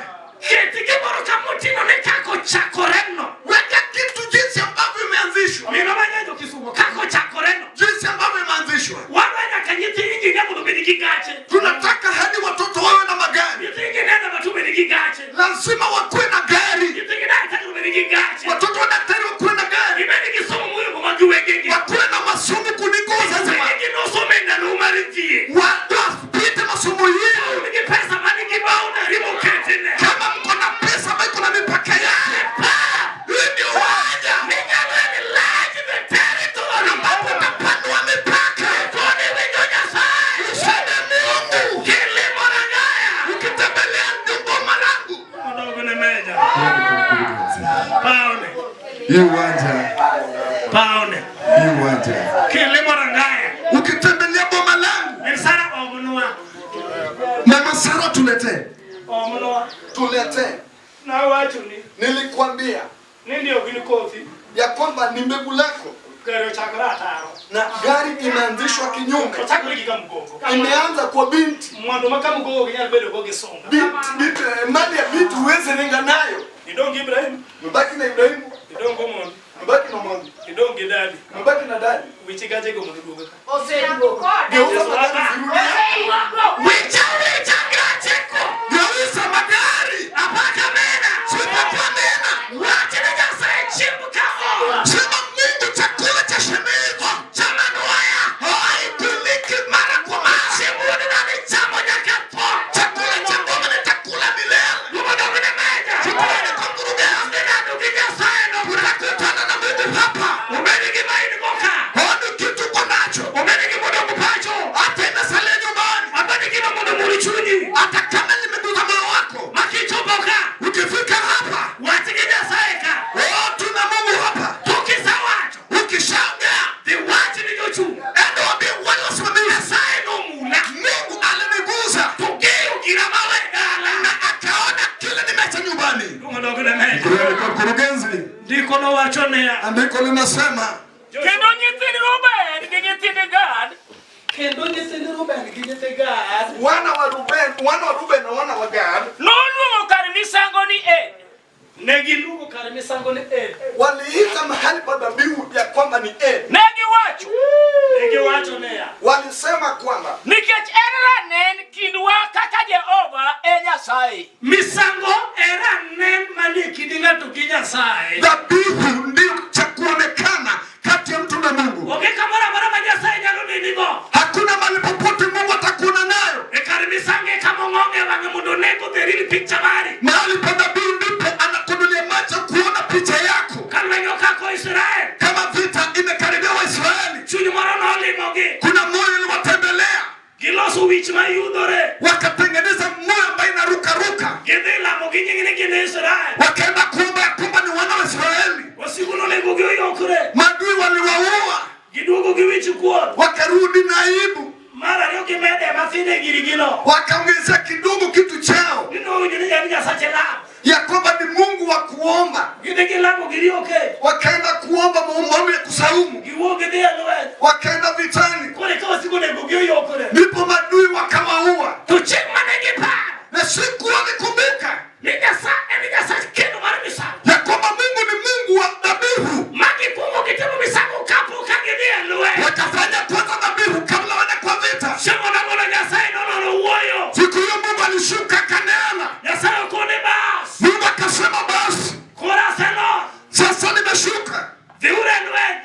Ket gimoro kamotino ni kako chakoreno. Weka kitu jinsi ambavyo imeanzishwa, Mino manyanjo Kisumo kako chakoreno. jinsi ambavyo imeanzishwa. Wadwa nyaka nyithi injinia mondo obed gi gache. Tunataka hadi watoto wawe na magari, Nyithi injinia mondo obed gi gache. lazima wakuwe na gari. Nyithi daktari obed gi gache. Watoto wa daktari wakuwe na gari, Gibed gi somo moyombo mag wegegi. wakuwe na masomo kuliko wazazi wao, Wegegi nosomo e ndalo mar dhie. wapite masomo yao. Nigi pesa manigi boundary moketne. Kama mko na pesa ambayo iko na mipaka yake, hii ndio uwanja Minyalo enlarge the territory. ambapo utapanua mipaka. Koni winjo Nyasaye. Useme Mungu, Kilimo rangaya. ukitembelea boma langu Mondo gine meja. Pawne. hii uwanja, Pawne. hii uwanja, Kilimo rangaya. ukitembelea boma langu Min Sara omnwa. Mama Sara, tuletee, Omnwa. tuletee. Nawachoni Nilikwambia ni ndio gin kothi ya kwamba ni mbegu lako. Gari ochakore ataro. Na gari imeanzishwa kinyume, Ochakore gi Kamugogo. imeanza kwa binti. Mwandu ma Kamugogo ok nyal bedo go gi sunga. Binti, binti, mali ya binti huwezi ringa nayo. Idong' gi Ibrahim, Mbaki na Ibrahimu, idong' Omondi, mbaki na Omondi, idong' gi Dadi. mbaki na Dadi. Weche gachego mondo oduog ka. Geuza magari zirudi. Wicha wicha gacheko. Geuza magari. Apaka mena. Sipaka mena. Wacha ni Nyasaye chiemb kago. Sema Mungu chakula cha shemeji Cha manuaya. haikuliki mara kwa mara. Chiemuni nani chamo nyaka tho. Chakula cha ngoma nitakula milele. Lumodogne meja. Shukrani kwa mkurugenzi. Nadu gi Nyasaye no. Tutakutana na Mungu hapa. Obedi gi main go ka. Honi kitu uko nacho, Obedi gi modong' pacho. hata imesalia nyumbani, Obedi gi mondo muri chunyi. hata kama limeguza moyo wako, Makichopo ka. ukifika hapa, Wach gi Nyasaye ka. oh, tuna Mungu hapa. Tukisewacho. Ukishaongea Dhi wach ni jochung'. enda waambie wale wasimamizi, Nyasaye nomula. Mungu alinigusa Togeyo gira mawe dala. na akaona kile nimeacha nyumbani. Lumodogne meja. Kwa mkurugenzi, Ndiko nowacho niya. andiko linasema Kendo nyithind Reuben gi nyithind Gad Kendo nyithind Reuben gi nyithind Gad wana wa Ruben, wana wa Ruben na wana wa Gad noluongo kar misango ni Eden. Ne giluongo giluongo kar misango ni Eden. waliita mahali pa dhabihu ya kwamba ni Eden. Ne giwacho Ne giwacho niya. Walisema kwamba nikech en ranen kindwa kaka Jehova e Nyasaye. Misango e ranen manie kind ng'ato gi Nyasaye. dhabihu ndio cha kuonekana kati ya mtu na Mungu. Onge kamoro amora ma Nyasaye nyalo nenigo. Hakuna mahali popote Mungu atakuona nayo. E kar misango e kama ong'ong'e wang'e mondo onego the real picture mari. Mahali pa dhabihu ndipo anakunulia macho kuona picha yako. Ka lweny okako Israel, Kama vita imekaribia Waisraeli, chuny moro nolimogi. kuna moyo uliwatembelea, Giloso wich mayudhore. wakatengeneza moyo ambayo inarukaruka, Gidhi lamo gi nying ni gin Israel. wakaenda kuomba ya kwamba ni wana wa Israeli. Wasigu nonegogi oyokre. Maadui waliwaua, Giduogo gi wich kuot. wakarudi na aibu, Mar ariyo gimede mathin e girigino. wakaongezea kidogo kitu chao Ginowinjo ni en Nyasache lam. ya kwamba ni Mungu wa kuomba. Gidhi gilamo girioke. Wakaenda kuomba maombi ya kusaumu, Giwuok gidhi e lweny. wakaenda vitani, Koro eka wasigu onegogi oyokre. ndipo maadui wakawaua. To chieng' mane giparo Na siku walikumbuka ni Nyasaye en Nyasach kendo mar misango. ya kwamba Mungu ni Mungu wa dhabihu. Ma gikwongo gitimo misango kapok ka gidhi e lweny. Wakafanya kwanza dhabihu kabla waende kwa vita. Chieng' monagono Nyasaye noloro wuoyo. Siku hiyo Mungu alishuka akanena, Nyasaye okone bas. Mungu akasema, basi Koro aselor. sasa nimeshuka, Dhiuru e lweny.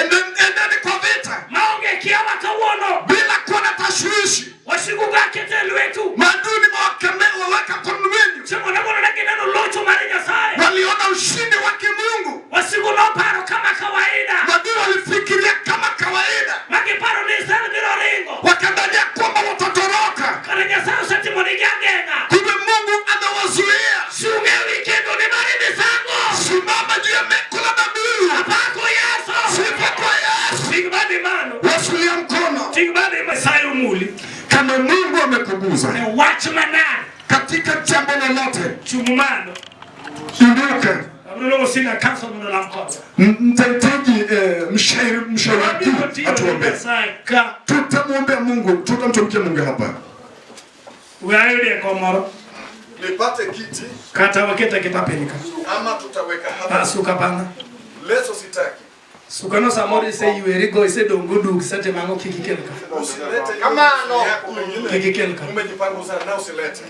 Endeni kwa vita Maonge kiawa kawuono. bila kuwa na tashwishi. Wasigu gakete e lwetu. Maadui nimewakemea, waweka mkononi mwenu. Chieng' monagono ne gineno locho mar Nyasaye. Waliona ushindi wa kimungu. Wasigu noparo kama kawaida. Maadui walifikiria kama kawaida, Ma giparo ni Israel biro ringo. wakadhania kwamba watatoroka. Kare Nyasaye osetimonigi ageng'a. Kumbe Mungu amewazuia. Chung' ewi kendo ni mar misango. Simama juu ya meko la dhabihu. Apako Yesu. Sifa kwa Yesu. Ting' badi malo. Washilia mkono. Ting' badi Nyasaye omuli. Kama Mungu amekuguza E wach manade. katika jambo lolote, Chung' malo. inuka. Abiro luongo senior counsel mondo olam kodwa. Mtahitaji mshauri mshauri Wabiro mkuu tiyo ne atuombee. Nyasaye ka. Tutamwombea Mungu, tutamtumikia Mungu hapa. We ayudie kom moro. Nipate kiti Kata waket aketa piny ka. ama tutaweka hapa. Ah, suka pana. Leso sitaki. Sukano samoro iseywerigo isedong' duk isetimo ang'o kik ikel ka. Usilete Kamano. yako pengine. Kik ikel ka. Umejipanga sana na usilete.